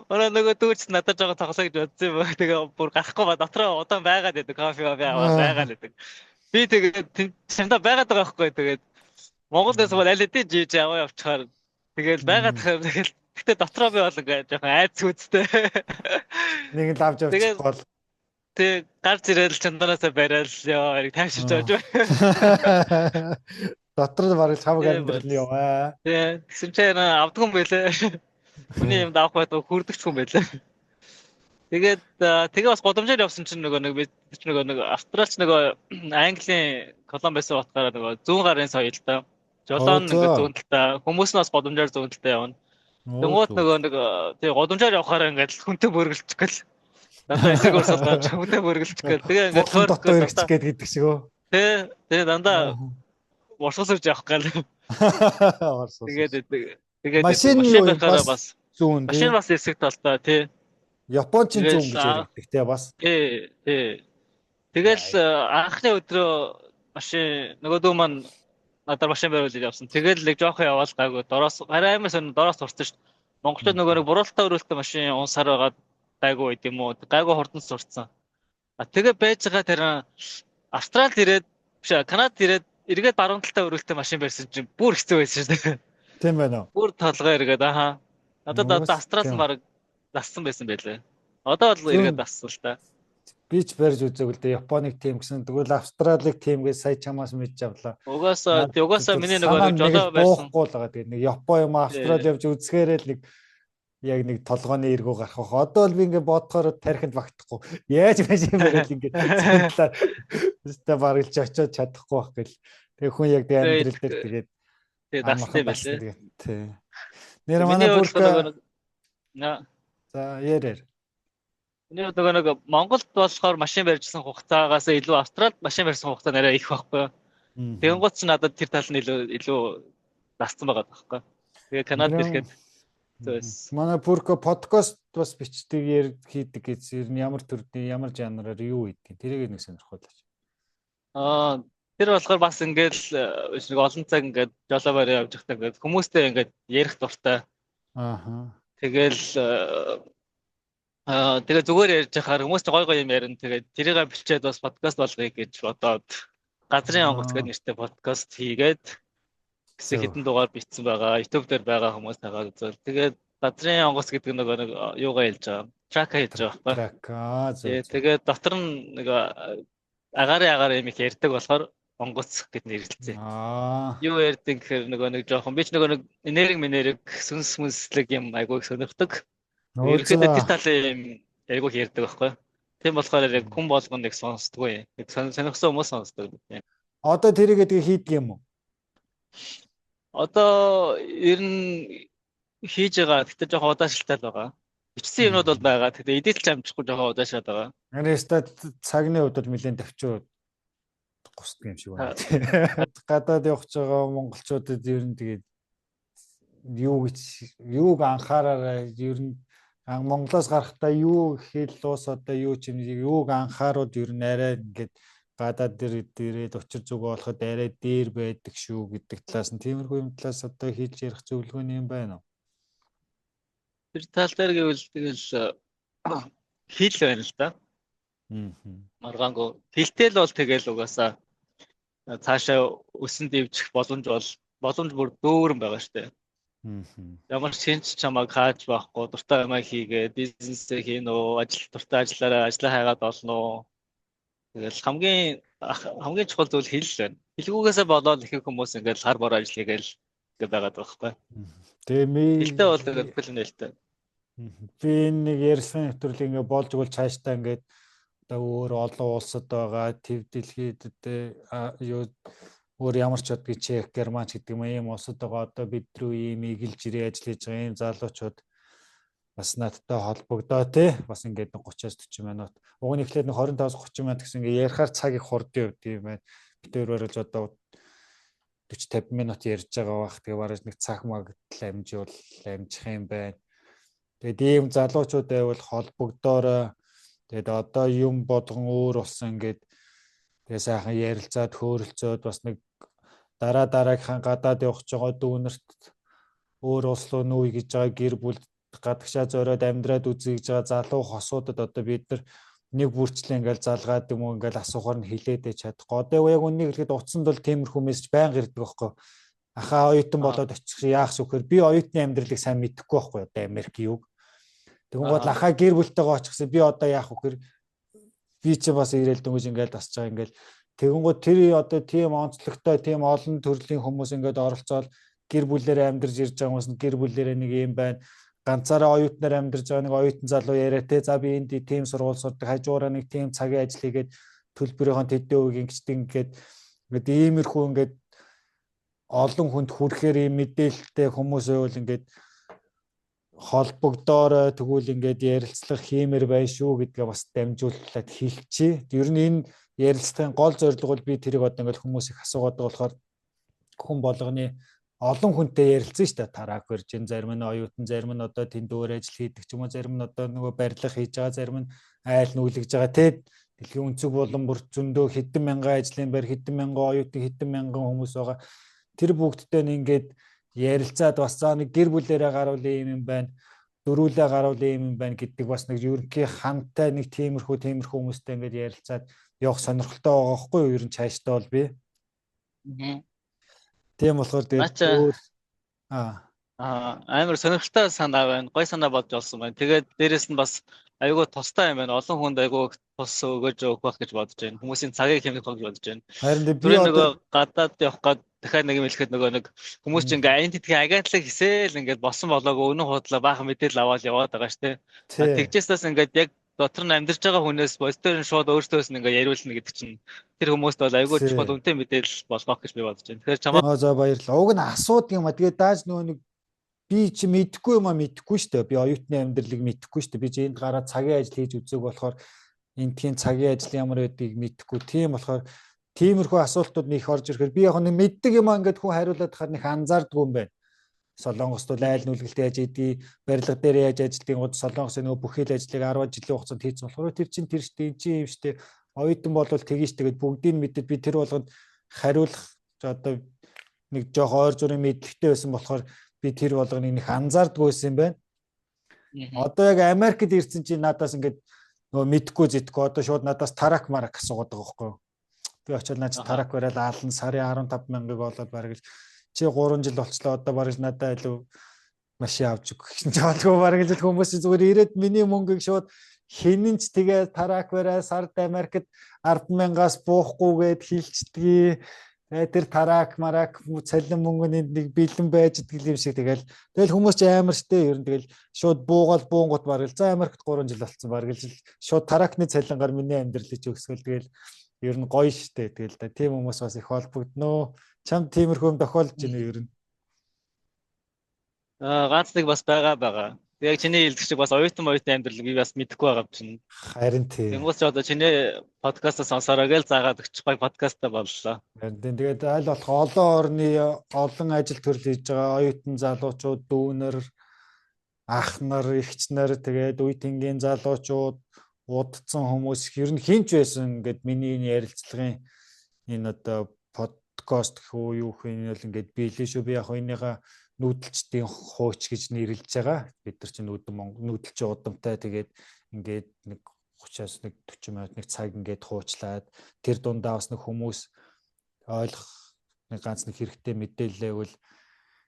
Ороо нөгөө дүүч надад жоо тоглоо гэж бодсон юм. Тэгээ бүр гарахгүй ба дотроо удаан байгаад байдаг. Кофе аваад байгаад байдаг. Би тэгээд чамдаа байгаад байгаа байхгүй тэгээд Монголд байсан бол аль хэдийн жиж аваа явчихаар тэгэл байгаад тэгэл гэтээ дотроо би бол ингээд жоохон айц үсттэй. Нэг л авч явчихгүй бол Тэг гарч ирэл чандараасаа бариад л ёо эрг тайвширч авч. Дотор нь бараг хамаг Тийм амьдрал нь бол. яваа. Тэг тэгсэн чинь авдгүй юм байлээ. Хүний юмд авах байтугай хүрдэгч хүн байлаа. Тэгээд тэгээ бас гудамжаар явсан чинь нөгөө нэг бид чинь нөгөө нэг Австралч нөгөө Английн колон байсан утгаараа нөгөө зүүн гарын соёл та. Оо Жолоон за. ингээд зүүн талдаа хүмүүс нь бас гудамжаар зүүн талдаа явна. Оо Тэнгуут зөв. нөгөө нэг тэгээ гудамжаар явахаараа ингээд хүнтэй мөргөлчих гэл. Дандаа эсрэг урсгал гарч хүнтэй мөргөлчих гэл. Тэгээ ингээд Булан дотоо тойрох эргэчих дандаа гээд гэдэг шиг өө. тэгээ тэгээ дандаа урсгал сурж явах гэл. Орсоос. Тэгээд өгдөг. Тэгээд өгдөг. Машин Машин юу юм байхаараа бас бас зүүн машин тий. бас эсрэг талдаа тий. Япончин Тэгэл зүүн гэж яригддаг тий бас. тий тий. Тэгэл анхны өдрөө машин нөгөө дүү маань надаар машин бариулж явсан. Тэгэл нэг жоохон яваал гайгүй. Дороос арай амар сонь дороос сурсан шүү дээ. Монголчууд нөгөө нэг бурууталтаа өрөөлтөө машин унсаар байгаа гайгүй байд юм уу? Гайгүй хурдан сурцсан. А тэгээ байж байгаа тэр Австралид ирээд биш Канадад ирээд эргээд баруун талдаа өрөөлтөө машин барьсан чинь бүр хэцүү байсан шүү дээ. Тийм байна уу? Бүр толгой эргээд аха. Надад одоо Нугас Австрал нь тийм. баг дассан байсан байлээ. Одоо бол эргээд Зүүн дассан л та. би ч барьж үзээгүй л дээ. Японыг тийм гэсэн. Тэгвэл Австралиг тийм гэж сая чамаас мэдж авлаа. Угаасаа Наад тий угаасаа бол миний нөгөө санаа нэг нэг л жолоо барьсан. буухгүй л байгаа. Тэгээд нэг Япон юм Австрали Тий. явж үзэхээрээ л нэг яг нэг толгойн эргүү гарах бах. Одоо л би ингээ бодохоор тархинд багтахгүй. Яаж машин бариад ингээ зүүн талаар өстой бараг л очиод чадахгүй байх гэл. Тэгээ хүн яг тэг Тэгээ амьдрал дээр тэгээд тий дассан амархан юм дасна байлээ. тэгээд тий. Нэр Миний манай хувьд бүркэ нөгөө нэг наа за ярээр. миний хувьд нөгөө нэг Монголд болохоор машин барьжсан хугацаагаас илүү Австралид машин барьсан хугацаа нэрээ их байхгүй юу. Тэгэнгүүт чи надад тэр тал нь илүү дассан байгаа байхгүй. Тэгээ Канадад Нэр ирэхэд зөөс. манай бүркэ подкаст бас бичдэг яр хийдэг гэсэн ер нь ямар төрлийн ямар жанраар юу хийдэг тэрийг нэг сонирхолтой. Аа тэр болохоор бас ингээл нэг олон цаг ингээд жолоо бариа явж байхдаа ингээд хүмүүстэй ингээд ярих дуртай. Ааха. Тэгэл тэгээ зүгээр ярьж байхаар хүмүүс ч гой гой юм ярина. Тэгээд тэрийг бичээд бас подкаст болгоё гэж бодоод газрын онгоц гэдэг нэртэй подкаст хийгээд гэсэн Зөв. хэдэн дугаар бичсэн байгаа. YouTube дээр байгаа хүмүүс тагаад үзвэл. Тэгээд газрын онгоц гэдэг нөгөө нэг юугаа хэлж байгаа. Трака хэлж байгаа байхгүй. Трак аа зөв зөв. Тэгээд дотор нь нэг агаарын юм их ярьдаг болохоор онгоц гэд нэрлэлцээ. Аа. Юу ярьдаг гэхээр нөгөө нэг жоохон би ч нөгөө нэг энерги минерэг сүнс мүнслэг юм айгүй их сонирхдаг. Нөө Ерөнхийдөө тэр за. талын юм айгүй их ярьдаг байхгүй. Тийм болохоор яг хүн болгоно нэг сонсдгоо юм. Яг сонирхсан хүмүүс сонсдог. Одоо тэрийг тэгээ хийдэг юм уу? Одоо ер нь хийж байгаа. Гэхдээ жоохон удаашралтай л байгаа. Бичсэн юмнууд бол байгаа. Гэхдээ эдэлж амжихгүй жоохон удаашраад байгаа. Ареста цагны хувьд бол нэлээд төвчөө гусдаг юм шиг байна. Гадаад явж байгаа монголчуудад ер нь тэгээд юу гэж юуг анхаараарай ер нь Монголоос гарахдаа юу хэл уус одоо юу ч юм юуг анхаарууд ер нь арай ингээд гадаад дээр дээрээ учир зүгөө болоход арай дээр байдаг шүү гэдэг талаас нь тиймэрхүү юм талаас одоо хийж ярих зөвлөгөө юм байна уу? Тэр тал дээр гэвэл тэгэл хэл байна л да. Маргаангүй. Хэлтэй л бол тэгэл угаасаа цаашаа өсөн дэвжих боломж бол боломж бүр дүүрэн байгаа штэ. Ямар шинж чамайг хааж байхгүй, дуртай юмаа хийгээ, бизнесээ хийнэ үү, ажил дуртай ажиллаараа ажлаа хайгаад олно уу. Тэгэл хамгийн чухал зүйл хэл л байна. Хэлгүүгээсээ болоод их хүмүүс ингээд хар бор ажил хийгээл ингээд байгаад байгаа байхгүй. Тэгээ ми Хэлтэй бол тэгээд бүхэл нь хэлтэй. Би энэ нэг ярьсан нэвтрүүлэг ингээд болж өгвөл цаашдаа ингээд одоо өөр олон улсад байгаа төв дэлхийд юу өөр ямар ч одгийг Чех, Германч гэдэг юм ийм улсад байгаа одоо бид рүү ийм игэлж ирээ ажил хийж байгаа ийм залуучууд бас надтай холбогдоо тий бас ингээд 30-аас 40 минут. Уг нь эхлээд 25-аас 30 минут гэсэн ингээд ярихаар цаг их хурдан явд юм байна. Бид өөр барилж одоо 40 50 минут ярьж байгаа бах. Тэгээ бараж нэг цаг магтал амжиул амжих юм байна. Тэгээд ийм залуучууд байвал холбогдоорой. Тэгээд одоо юм болгон өөр болсон ингээд тэгээ сайхан ярилцаад хөөрөлцөөд бас нэг дараа дараагийнхаа гадаад явах гэж байгаа дүүнерт өөр улс руу нүүе гэж байгаа гэр бүл гадагшаа зориод амьдраад үзье гэж байгаа залуу хосуудад одоо бид нар нэг бүрчлээ ингээл залгаад юм уу ингээл асуухаар нь хилээд байж чадахгүй. Одоо яг үннийг хэлэхэд утсанд бол тиймэрхүү мессеж байнга ирдэг байхгүй. Ахаа оюутан болоод очих яах вэ гэхээр би оюутны амьдралыг сайн мэдэхгүй байхгүй одоо Америк юуг. Тэгвэл ахаа гэр бүлтэйгээ очихсан би одоо яах вэ гэхээр Би чи бас ирээл дөнгөж ингээл тасч байгаа ингээл тэгэнгүүт тэр одоо тийм онцлогтой тийм олон төрлийн хүмүүс ингээд оролцоол гэр бүлээрээ амьдарч ирж байгаа хүмүүс нь гэр бүлээрээ нэг юм байна. Ганцаараа оюутнаар амьдарч байгаа нэг оюутан залуу яриа те. За би энд тийм сургууль сурдаг, хажуураа нэг тийм цагийн ажил хийгээд төлбөрийнхөө тэдэн үеийг ингэчдэг ингээд ингээд иймэрхүү ингээд олон хүнд хүрэхээр ийм мэдээлэлтэй хүмүүс байвал ингээд холбогдоорой, тэгвэл ингээд ярилцлага хиймээр байна шүү гэдгээ бас дамжуулаад хэлчихье. Ер нь энэ ярилцлагын гол зорилго бол би тэрийг одоо ингээд хүмүүс их асуугаад байгаа болохоор хүн болгоны олон хүнтэй ярилцсан шүү дээ. Тарак барьж, зарим нь оюутан, зарим нь одоо тэнд өөр ажил хийдэг ч юм уу, зарим нь одоо нөгөө барилга хийж байгаа, зарим нь айл нүүлгэж байгаа тий. Дэлхийн өнцөг болон бүр зөндөө хэдэн мянган ажлын байр, хэдэн мянган оюутан, хэдэн мянган хүмүүс байгаа. Тэр бүгдтэй нь ингээд ярилцаад бас за нэг гэр бүлээрээ гарвал ийм юм байна, дөрүүлээ гарвал ийм юм байна гэдэг бас нэг ерөнхий хантай нэг тиймэрхүү хүмүүстэй ингээд ярилцаад явах сонирхолтой байгаа байхгүй юу? Ер нь цаашдаа бол би. Тийм болохоор тэгээд өөр амар сонирхолтой санаа байна. Гой санаа бодж олсон байна. Тэгээд дээрэс нь бас айгүй тустай юм байна. Олон хүнд айгүй тус өгөөж өгөх байх гэж бодож байна. Хүмүүсийн цагийг хэмнэх байх гэж бодож байна. Харин би нөгөө гадаад явах гээд дахиад нэг юм хэлэхэд нөгөө нэг хүмүүс чинь ингээ аян тэтгэн агентлаг хэсээл ингээд болсон болоогүй үнэн худлаа баахан мэдээлэл аваад яваад байгаа шүү дээ. Тэгжээсээс ингээд яг дотор нь амьдарч байгаа хүнээс бодитоор нь шууд өөртөөс нь ингээ яриулна гэдэг чинь тэр хүмүүст бол айгүй чухал үнэтэй мэдээлэл болгох гэж би бодож байна. Тэгэхээр чамаа за баярлалаа. Уг нь асуудаг юм а. Тэгээд дааж нөгөө нэг би чи мэдэхгүй юм а мэдэхгүй шүү дээ. Би оюутны амьдралыг мэдэхгүй шүү дээ. Би чи энд гараад цагийн ажил хийж үзег болохоор эндхийн цагийн ажил ямар байдгийг мэдэхгүй. Тийм болохоор тиймэрхүү асуултууд нэг их орж ирэхээр би яг нэг мэддэг юм а ингээд хүн хариулаад хахаар нэг анзаардгүй юм байна. Солонгост бол айл нүлгэлт яаж ийдгийг, барилга дээр яаж ажилтгийг гол Солонгосын нөгөө бүхэл ажлыг 10 жилийн хугацаанд хийсэн болохоор тэр чинь тэр штэ эн чинь юм штэ оюутан бол тэгэн штэ гэд бүгдийг мэдээд би тэр болгонд хариулах одоо нэг жоох ойр зургийн мэдлэгтэй байсан болохоор би тэр болгоныг нэг анзаардгүй байсан юм байна. Одоо яг Америкт ирсэн чинь надаас ингээд нөгөө мэдхгүй зэтгүй одоо шууд надаас тарак марак асуугаад байгаа байхгүй юу. Би очиод наач тарак барайл аална сарын 15 мянгаыг олоод бараг чи 3 жил болчлоо одоо бараг надад илүү машин авч өгөх гэсэн чи болгүй бараг л хүмүүс зүгээр ирээд миний мөнгийг шууд хинэн ч тэгээ тарак барай сард Америкт 10 мянгаас буухгүйгээд хилчдгийг. Тэгээ тэр тарак марак цалин мөнгөний нэг бэлэн байж идэл юм шиг тэгэл хүмүүс ч амар штэ ер нь тэгэл шууд буугаал буунгууд бараг л за Америкт 3 жил болцсон бараг л шууд таракны цалингаар миний амьдралыг өсгөл тэгэл ер нь гоё штэ тэгэл да тийм хүмүүс бас их холбогдноо. Чамд тиймэрхүү юм тохиолдож байна ер нь? Ганц нэг бас байгаа. Яг чиний хэлдэг шиг бас оюутан амьдрал би бас мэдэхгүй байгаа юм чинь. Харин тий. Тэнгуус ч одоо чиний подкастаа сонсороо гээл заагаад өгч гоё подкастаа боллоо. Харин тий. Тэгээд аль болох олон орны олон ажил төрөл хийж байгаа оюутан залуучууд, дүүнер, ах нар, эгч нар тэгээд үе тэнгийн залуучууд, удцсан хүмүүс ер нь хинч байсан ингээд миний энэ ярилцлагын энэ одоо подкаст гэх үү юу гэх юм бол ингээд биелээ шүү. Би яг энийга нүүдэлчдийн хууч гэж нэрлэж байгаа. Бид нар чинь нүүдэлчин удамтай тэгээд ингээд нэг 30-аас нэг 40 минут нэг цаг ингээд хуучлаад тэр дундаа бас нэг хүмүүс ойлгох нэг ганц нэг хэрэгтэй мэдээлэл байвал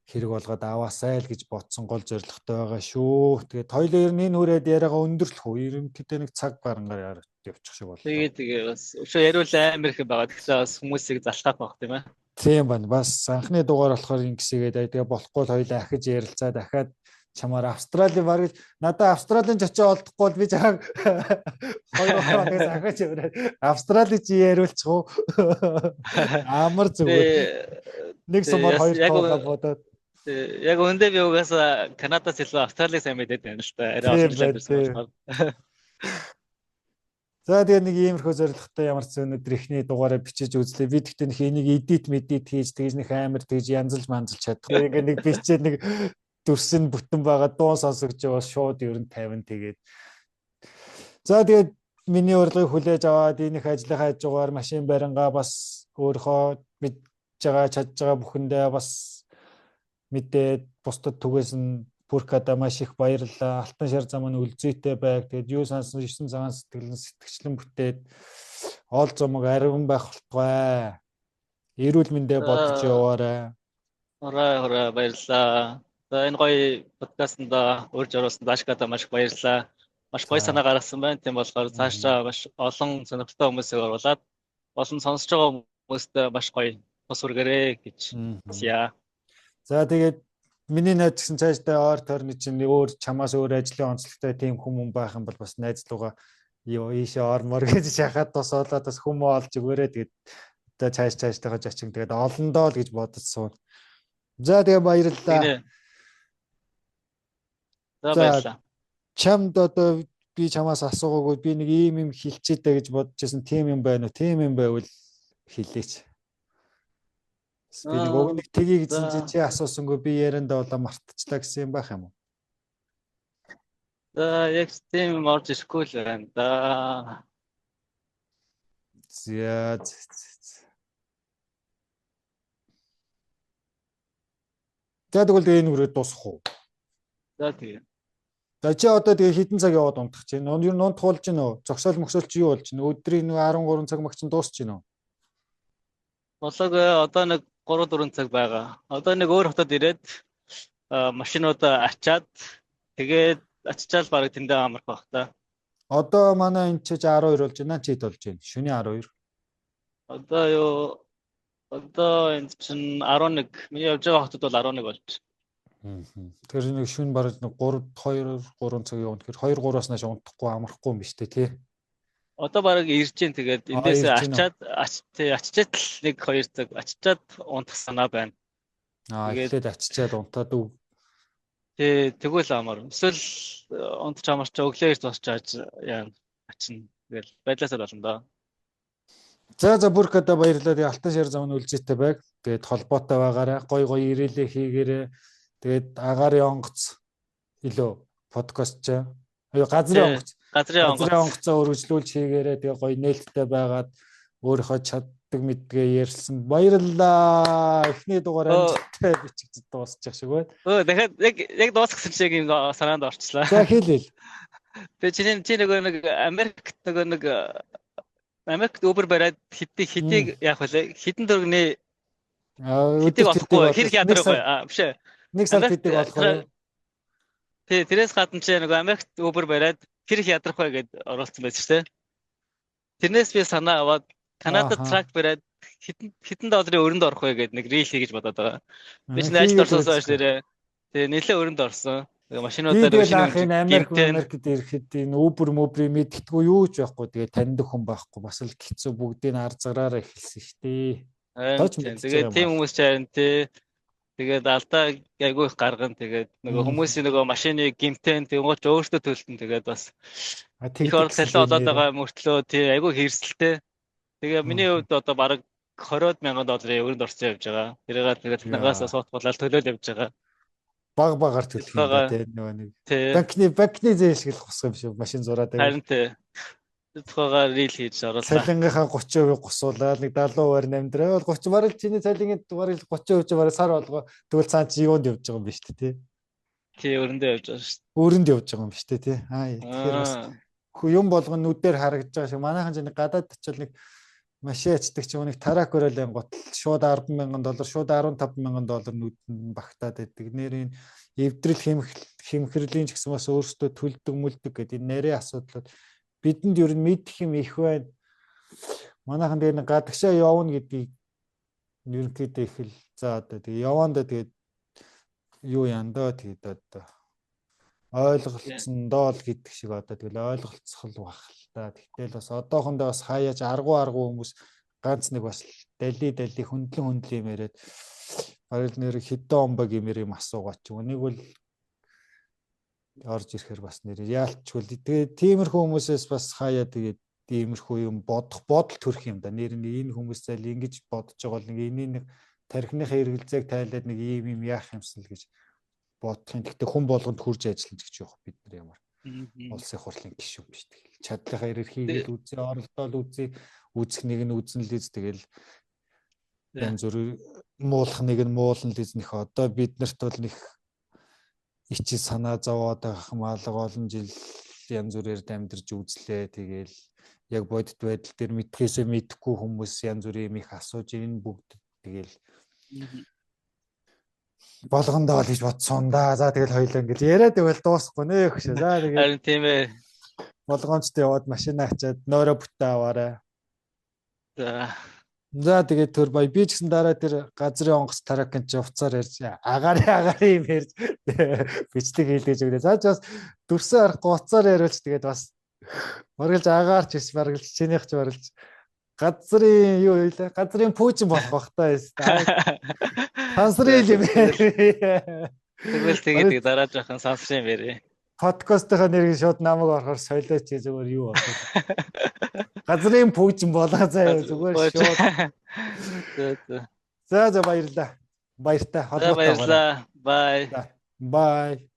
хэрэг болгоод аваасай л гэж бодсон гол зорилготой байгаа шүү. Тэгээд хоёулаа ер нь энэ хүрээд яриагаа өндөрлөх үү? Ерөнхийдөө нэг цаг барангаар явчих шиг боллоо. Тэгээ бас өшөө яриул амар их байгаа. Тэгэхээр бас хүмүүсийг залхах байх тийм ээ. Тийм байна. Бас анхны дугаар болохоор ингэсгээд тэгээ болохгүй л хоёулаа ахиж ярилцаа дахиад чамаар Австрали бараг надаа Австралийн чочоо олдохгүй бол би чамайг 2 хоногоос ахиж яваад Австрали чи яриулчих уу? Амар зүгээр. Нэг сумаар хоёр тоолоо бодоод. Яг өндөө би угаасаа Канадаас илүү Австралиг сайн мэдээд байна л та. Арай олон жил амьдарсан болохоор. За тэгээ нэг иймэрхүү зорилготой ямар ч өнөдөр эхний дугаараа бичиж үзлээ. Би тэгтээ нэг энийг эдит мэдит хийж тэгж нэг амар тэгж янзалж манзалж чадахгүй. Ингээ нэг бичээд нэг дүрс нь бүтэн байгаа дуун сонсогч байгаа шууд ер нь 50 тэгээд. За тэгээд миний урилгыг хүлээж аваад энэ их ажлынхаа хажуугаар машин барингаа бас өөрийнхөө мэдж байгаа чадж байгаа бүхэндээ бас мэдээд бусдад түгээсэн Пүркада маш их баярлалаа. Алтан шар зам нь үлзийтэй байг. Тэгээд юу сансан 9 цагаан сэтгэлэн сэтгэгчлэн бүтээд ол зумаг ариван байх болтугай. Эрүүл мэндэ бодож яваарай. Хорой баярлалаа. За энэ гоё подкастт урьж оруулсан Дашкада маш их баярлалаа. Маш гоё санаа гаргасан байна. Тийм болохоор цаашдаа маш олон сонирхолтой хүмүүсийг оруулаад олон сонсож байгаа хүмүүст маш гоё тус хүргээрэй гэж хүсье. За тэгээд миний найз гэсэн цаашдаа ойр тойрны чинь өөр чамаас өөр ажлын онцлогтой тийм хүмүүс байх юм бол бас найз лугаа юу ийшээ ормоор гэж шахаад тусуулаад бас хүмүү олж өгөөрэй. Тэгээд одоо цааш цааштайгаа жачин тэгээд олондоо л гэж бодож суун. За тэгээ баярлалаа. За баярлалаа. Чамд одоо би чамаас асуугаагүй би нэг ийм юм хэлчихээ гэж бодож байсан тийм юм байна уу? Тийм юм байвал хэлээч. Би нэг уг нэг тгий гэсэн чи чи асуусангүй би яриандаа болоо мартчихлаа гэсэн юм байх юм уу? За яг тийм юм орж ирэхгүй л байна да. За. За тэгвэл энэ үрээд дуусах уу? За тэгээ. За чи одоо тэгээ хэдэн цаг яваад унтах чинь? Ер нь унтах болж гинэ үү? Зогсоол мөксөөл чи юу болж гинэ? Өдрийн нэг 13 цаг маг чинь дуусч гинэ үү? Болоог одоо нэг 3 4 цаг байгаа. Одоо нэг өөр хотод ирээд машинуудаа ачаад тэгээд ачичаал бараг тэндээ амарх байх та. Одоо манай энэ чи 12 болж байна. Чи хэд болж байна? Шөнийн 12. Одоо юу одоо энд чинь 11. Миний явж байгаа хотод бол 11 болж. Тэгэхээр нэг шөнө бараг нэг 3 2 3 цаг явна. Тэгэхээр 2 3-аас нааш унтахгүй амархгүй юм биш үү тий? Одоо бараг ирж гин тэгээд эндээс ачаад тий ачичаад л 1 2 цаг ачичаад унтах санаа байна. Тэгээд эхлээд ачичаад унтаад үг. Тий тэгвэл амар. Эсвэл унтч амарч өглөө ирж босчаад яа ачна. Тэгэл байдлаасаа болно доо. За за бүр када баярлалаа. Тэгээ алтан шар зам нь үлзээтэй байг. Тэгээд холбоотой байгаарай. Гой гой ирээлээ хийгээрэй. Тэгээд агаарын онгоц илүү подкаст ч. Аюу газрын онгоц. Газрын онгоцоо өргөжлүүлж хийгээрэй. Тэгээ гоё нээлттэй байгаад өөрийнхөө чаддаг мэдгээ ярьсан. Баярлалаа. Эхний дугаар амжилттай бичигдэж дуусчих шиг байна. Өө дахиад яг дуусгасан шиг юм санаанд орчлаа. За хэл хэл. Тэгээ чи нөгөө нэг Америкт нөгөө нэг Америкт Uber бариад хэдийг яах вэ? Хэдэн төгрөгийн хэдийг олохгүй хэрэг ядрах вэ? А биш ээ. Нэг сар хэдийг олох вэ? Тий, тэрээс гадна чи нөгөө Америкт Uber бариад хэрэг ядрах вэ гэд оруулсан байсан шүү дээ. Тэрнээс би санаа аваад Канадад truck бариад хэдэн хэдэн долларын өрөнд орох вэ гэд нэг reel хий гэж бодоод байгаа. Би чинь ажилд орсоос хойш нэрээ тэгээ нэлээ өрөнд орсон. Тэгээ машинуудаар шинэ Америк Америкт ирэхэд энэ Uber Uber-ийг мэддэггүй юу ч байхгүй. Тэгээ таньдаг хүн байхгүй. Бас л хэцүү бүгдийг ар зараараа эхэлсэн шүү дээ. Тэгээд тийм хүмүүс ч харин тий. Тэгээд алдаа айгүй их гаргана. Тэгээд нөгөө хүмүүсийн нөгөө машины гимтэн тэгмооч өөртөө төлтөн тэгээд бас их орол цалин олоод байгаа мөртлөө тий айгүй хэрсэлтэй. Тэгээ миний хувьд одоо бараг 20 мянган долларын өрөнд орсон явж байгаа. Тэрийг тэгээд танаас суутгуулаад төлөөл явж байгаа. Баг багаар төлөх юм ба тий нөгөө нэг банкны зээл шиг л гусах юм шиг машин зураад байгаа. Харин тий. Тухайгаар reel хийж оруулаа. Цалингийнхаа 30% гусуулаад нэг 70% амьдрал 30 бараг чиний цалингийн бараг 30% чи бараг сар болго тэгвэл цаан чи юунд явж байгаа юм бэ шүү дээ тий. Тий өрөндөө явж байгаа шүү дээ. Өрөнд явж байгаа юм шүү дээ тий. Аа тэгэхээр бас юм болгон нүдээр харагдаж байгаа шиг манайхан ч нэг гадаад очил нэг машин ачдаг ч юм нэг truck өрөөлэн гот шууд 10 мянган доллар шууд 15 мянган доллар нүдэнд багтаад байдаг. Нэр энэ эвдрэл хэмхрэлийн ч гэсэн бас өөрсдөө төлдөг мүлдэг гэдэг энэ нэрээ асуудлууд бидэнд ер нь мэдэх юм их байна. Манайхан тэгээ нэг гадагшаа явна гэдгийг ерөнхийдөө их л за одоо тэгээ яваандаа тэгээд юу яан доо тэгээд одоо ойлголцсон доо л гэдэг шиг одоо тэгэл ойлголцох л байх л та. Тэгтэл бас одоохондоо бас хаяаж аргу аргу хүмүүс ганц нэг бас дали дали хөндлөн хөндлөн юм яриад бараг нэр хэдэн он баг юмэр юм асуугаад ч юм. Нэг бол орж ирэхээр бас нэр яалтчгүй. Тэгээ тиймэрхүү хүмүүсээс бас хаяа тэгээд иймэрхүү юм бодох бодол төрөх юм да. Нэр нь энэ хүмүүс зайл ингэж бодож байгаа бол нэг энэний нэг тархиныхаа эргэлзээг тайлаад нэг ийм юм яах юмсан л гэж бодох юм. Гэхдээ хүн болгонд хурж ажиллана гэж явах бид нар ямар улсын хурлын гишүүн биш. Тэгэл чадлынхаа эрхийг л үзье, оролдоол үзье, үзэх нэг нь үзэн л үз тэгэл янз бүр муулах нэг нь муулна л үз нөх одоо бид нарт бол нэг ичи санаа зовоод байх маалга олон жил янз бүрээр амьдарч үзлээ. Тэгэл яг бодит байдал дээр мэдхээсээ мэдэхгүй хүмүүс янз бүрийн юм их асууж энэ бүгд тэгэл болгондоо л гэж бодсон да. За тэгэл хоёлаа ингээл яриад байвал дуусахгүй нэ хөшөө. За тэгээд харин тийм ээ. Болгоомжтой яваад машина ачаад нойроо бүтээ аваарай. За. За, тэгээд төр бай, би ч гэсэн дараа тэр газрын онгоц таракын чи уцаар ярьж агаарын агаарын юм ярьж бичлэг хийлгэж өгнө. За, чи бас дүрсэн аргагүй уцаар яриулч, тэгээд бас баргалж агаарч биш, баргалж чинийх ч баргалж газрын юу вэ? Газрын пүүжин болох бах та. Сансрын юм. Тэгвэл тэгээд дараа жоохон сансрын юм ярив. Подкастынхаа нэрийг шууд намайг орохоор солиоч, зүгээр юу болох. Газрын пүүжин болоо заяа, зүгээр шууд. За. За, баярлалаа. Баяртай холбоотой. Баярлалаа. Bye. Bye.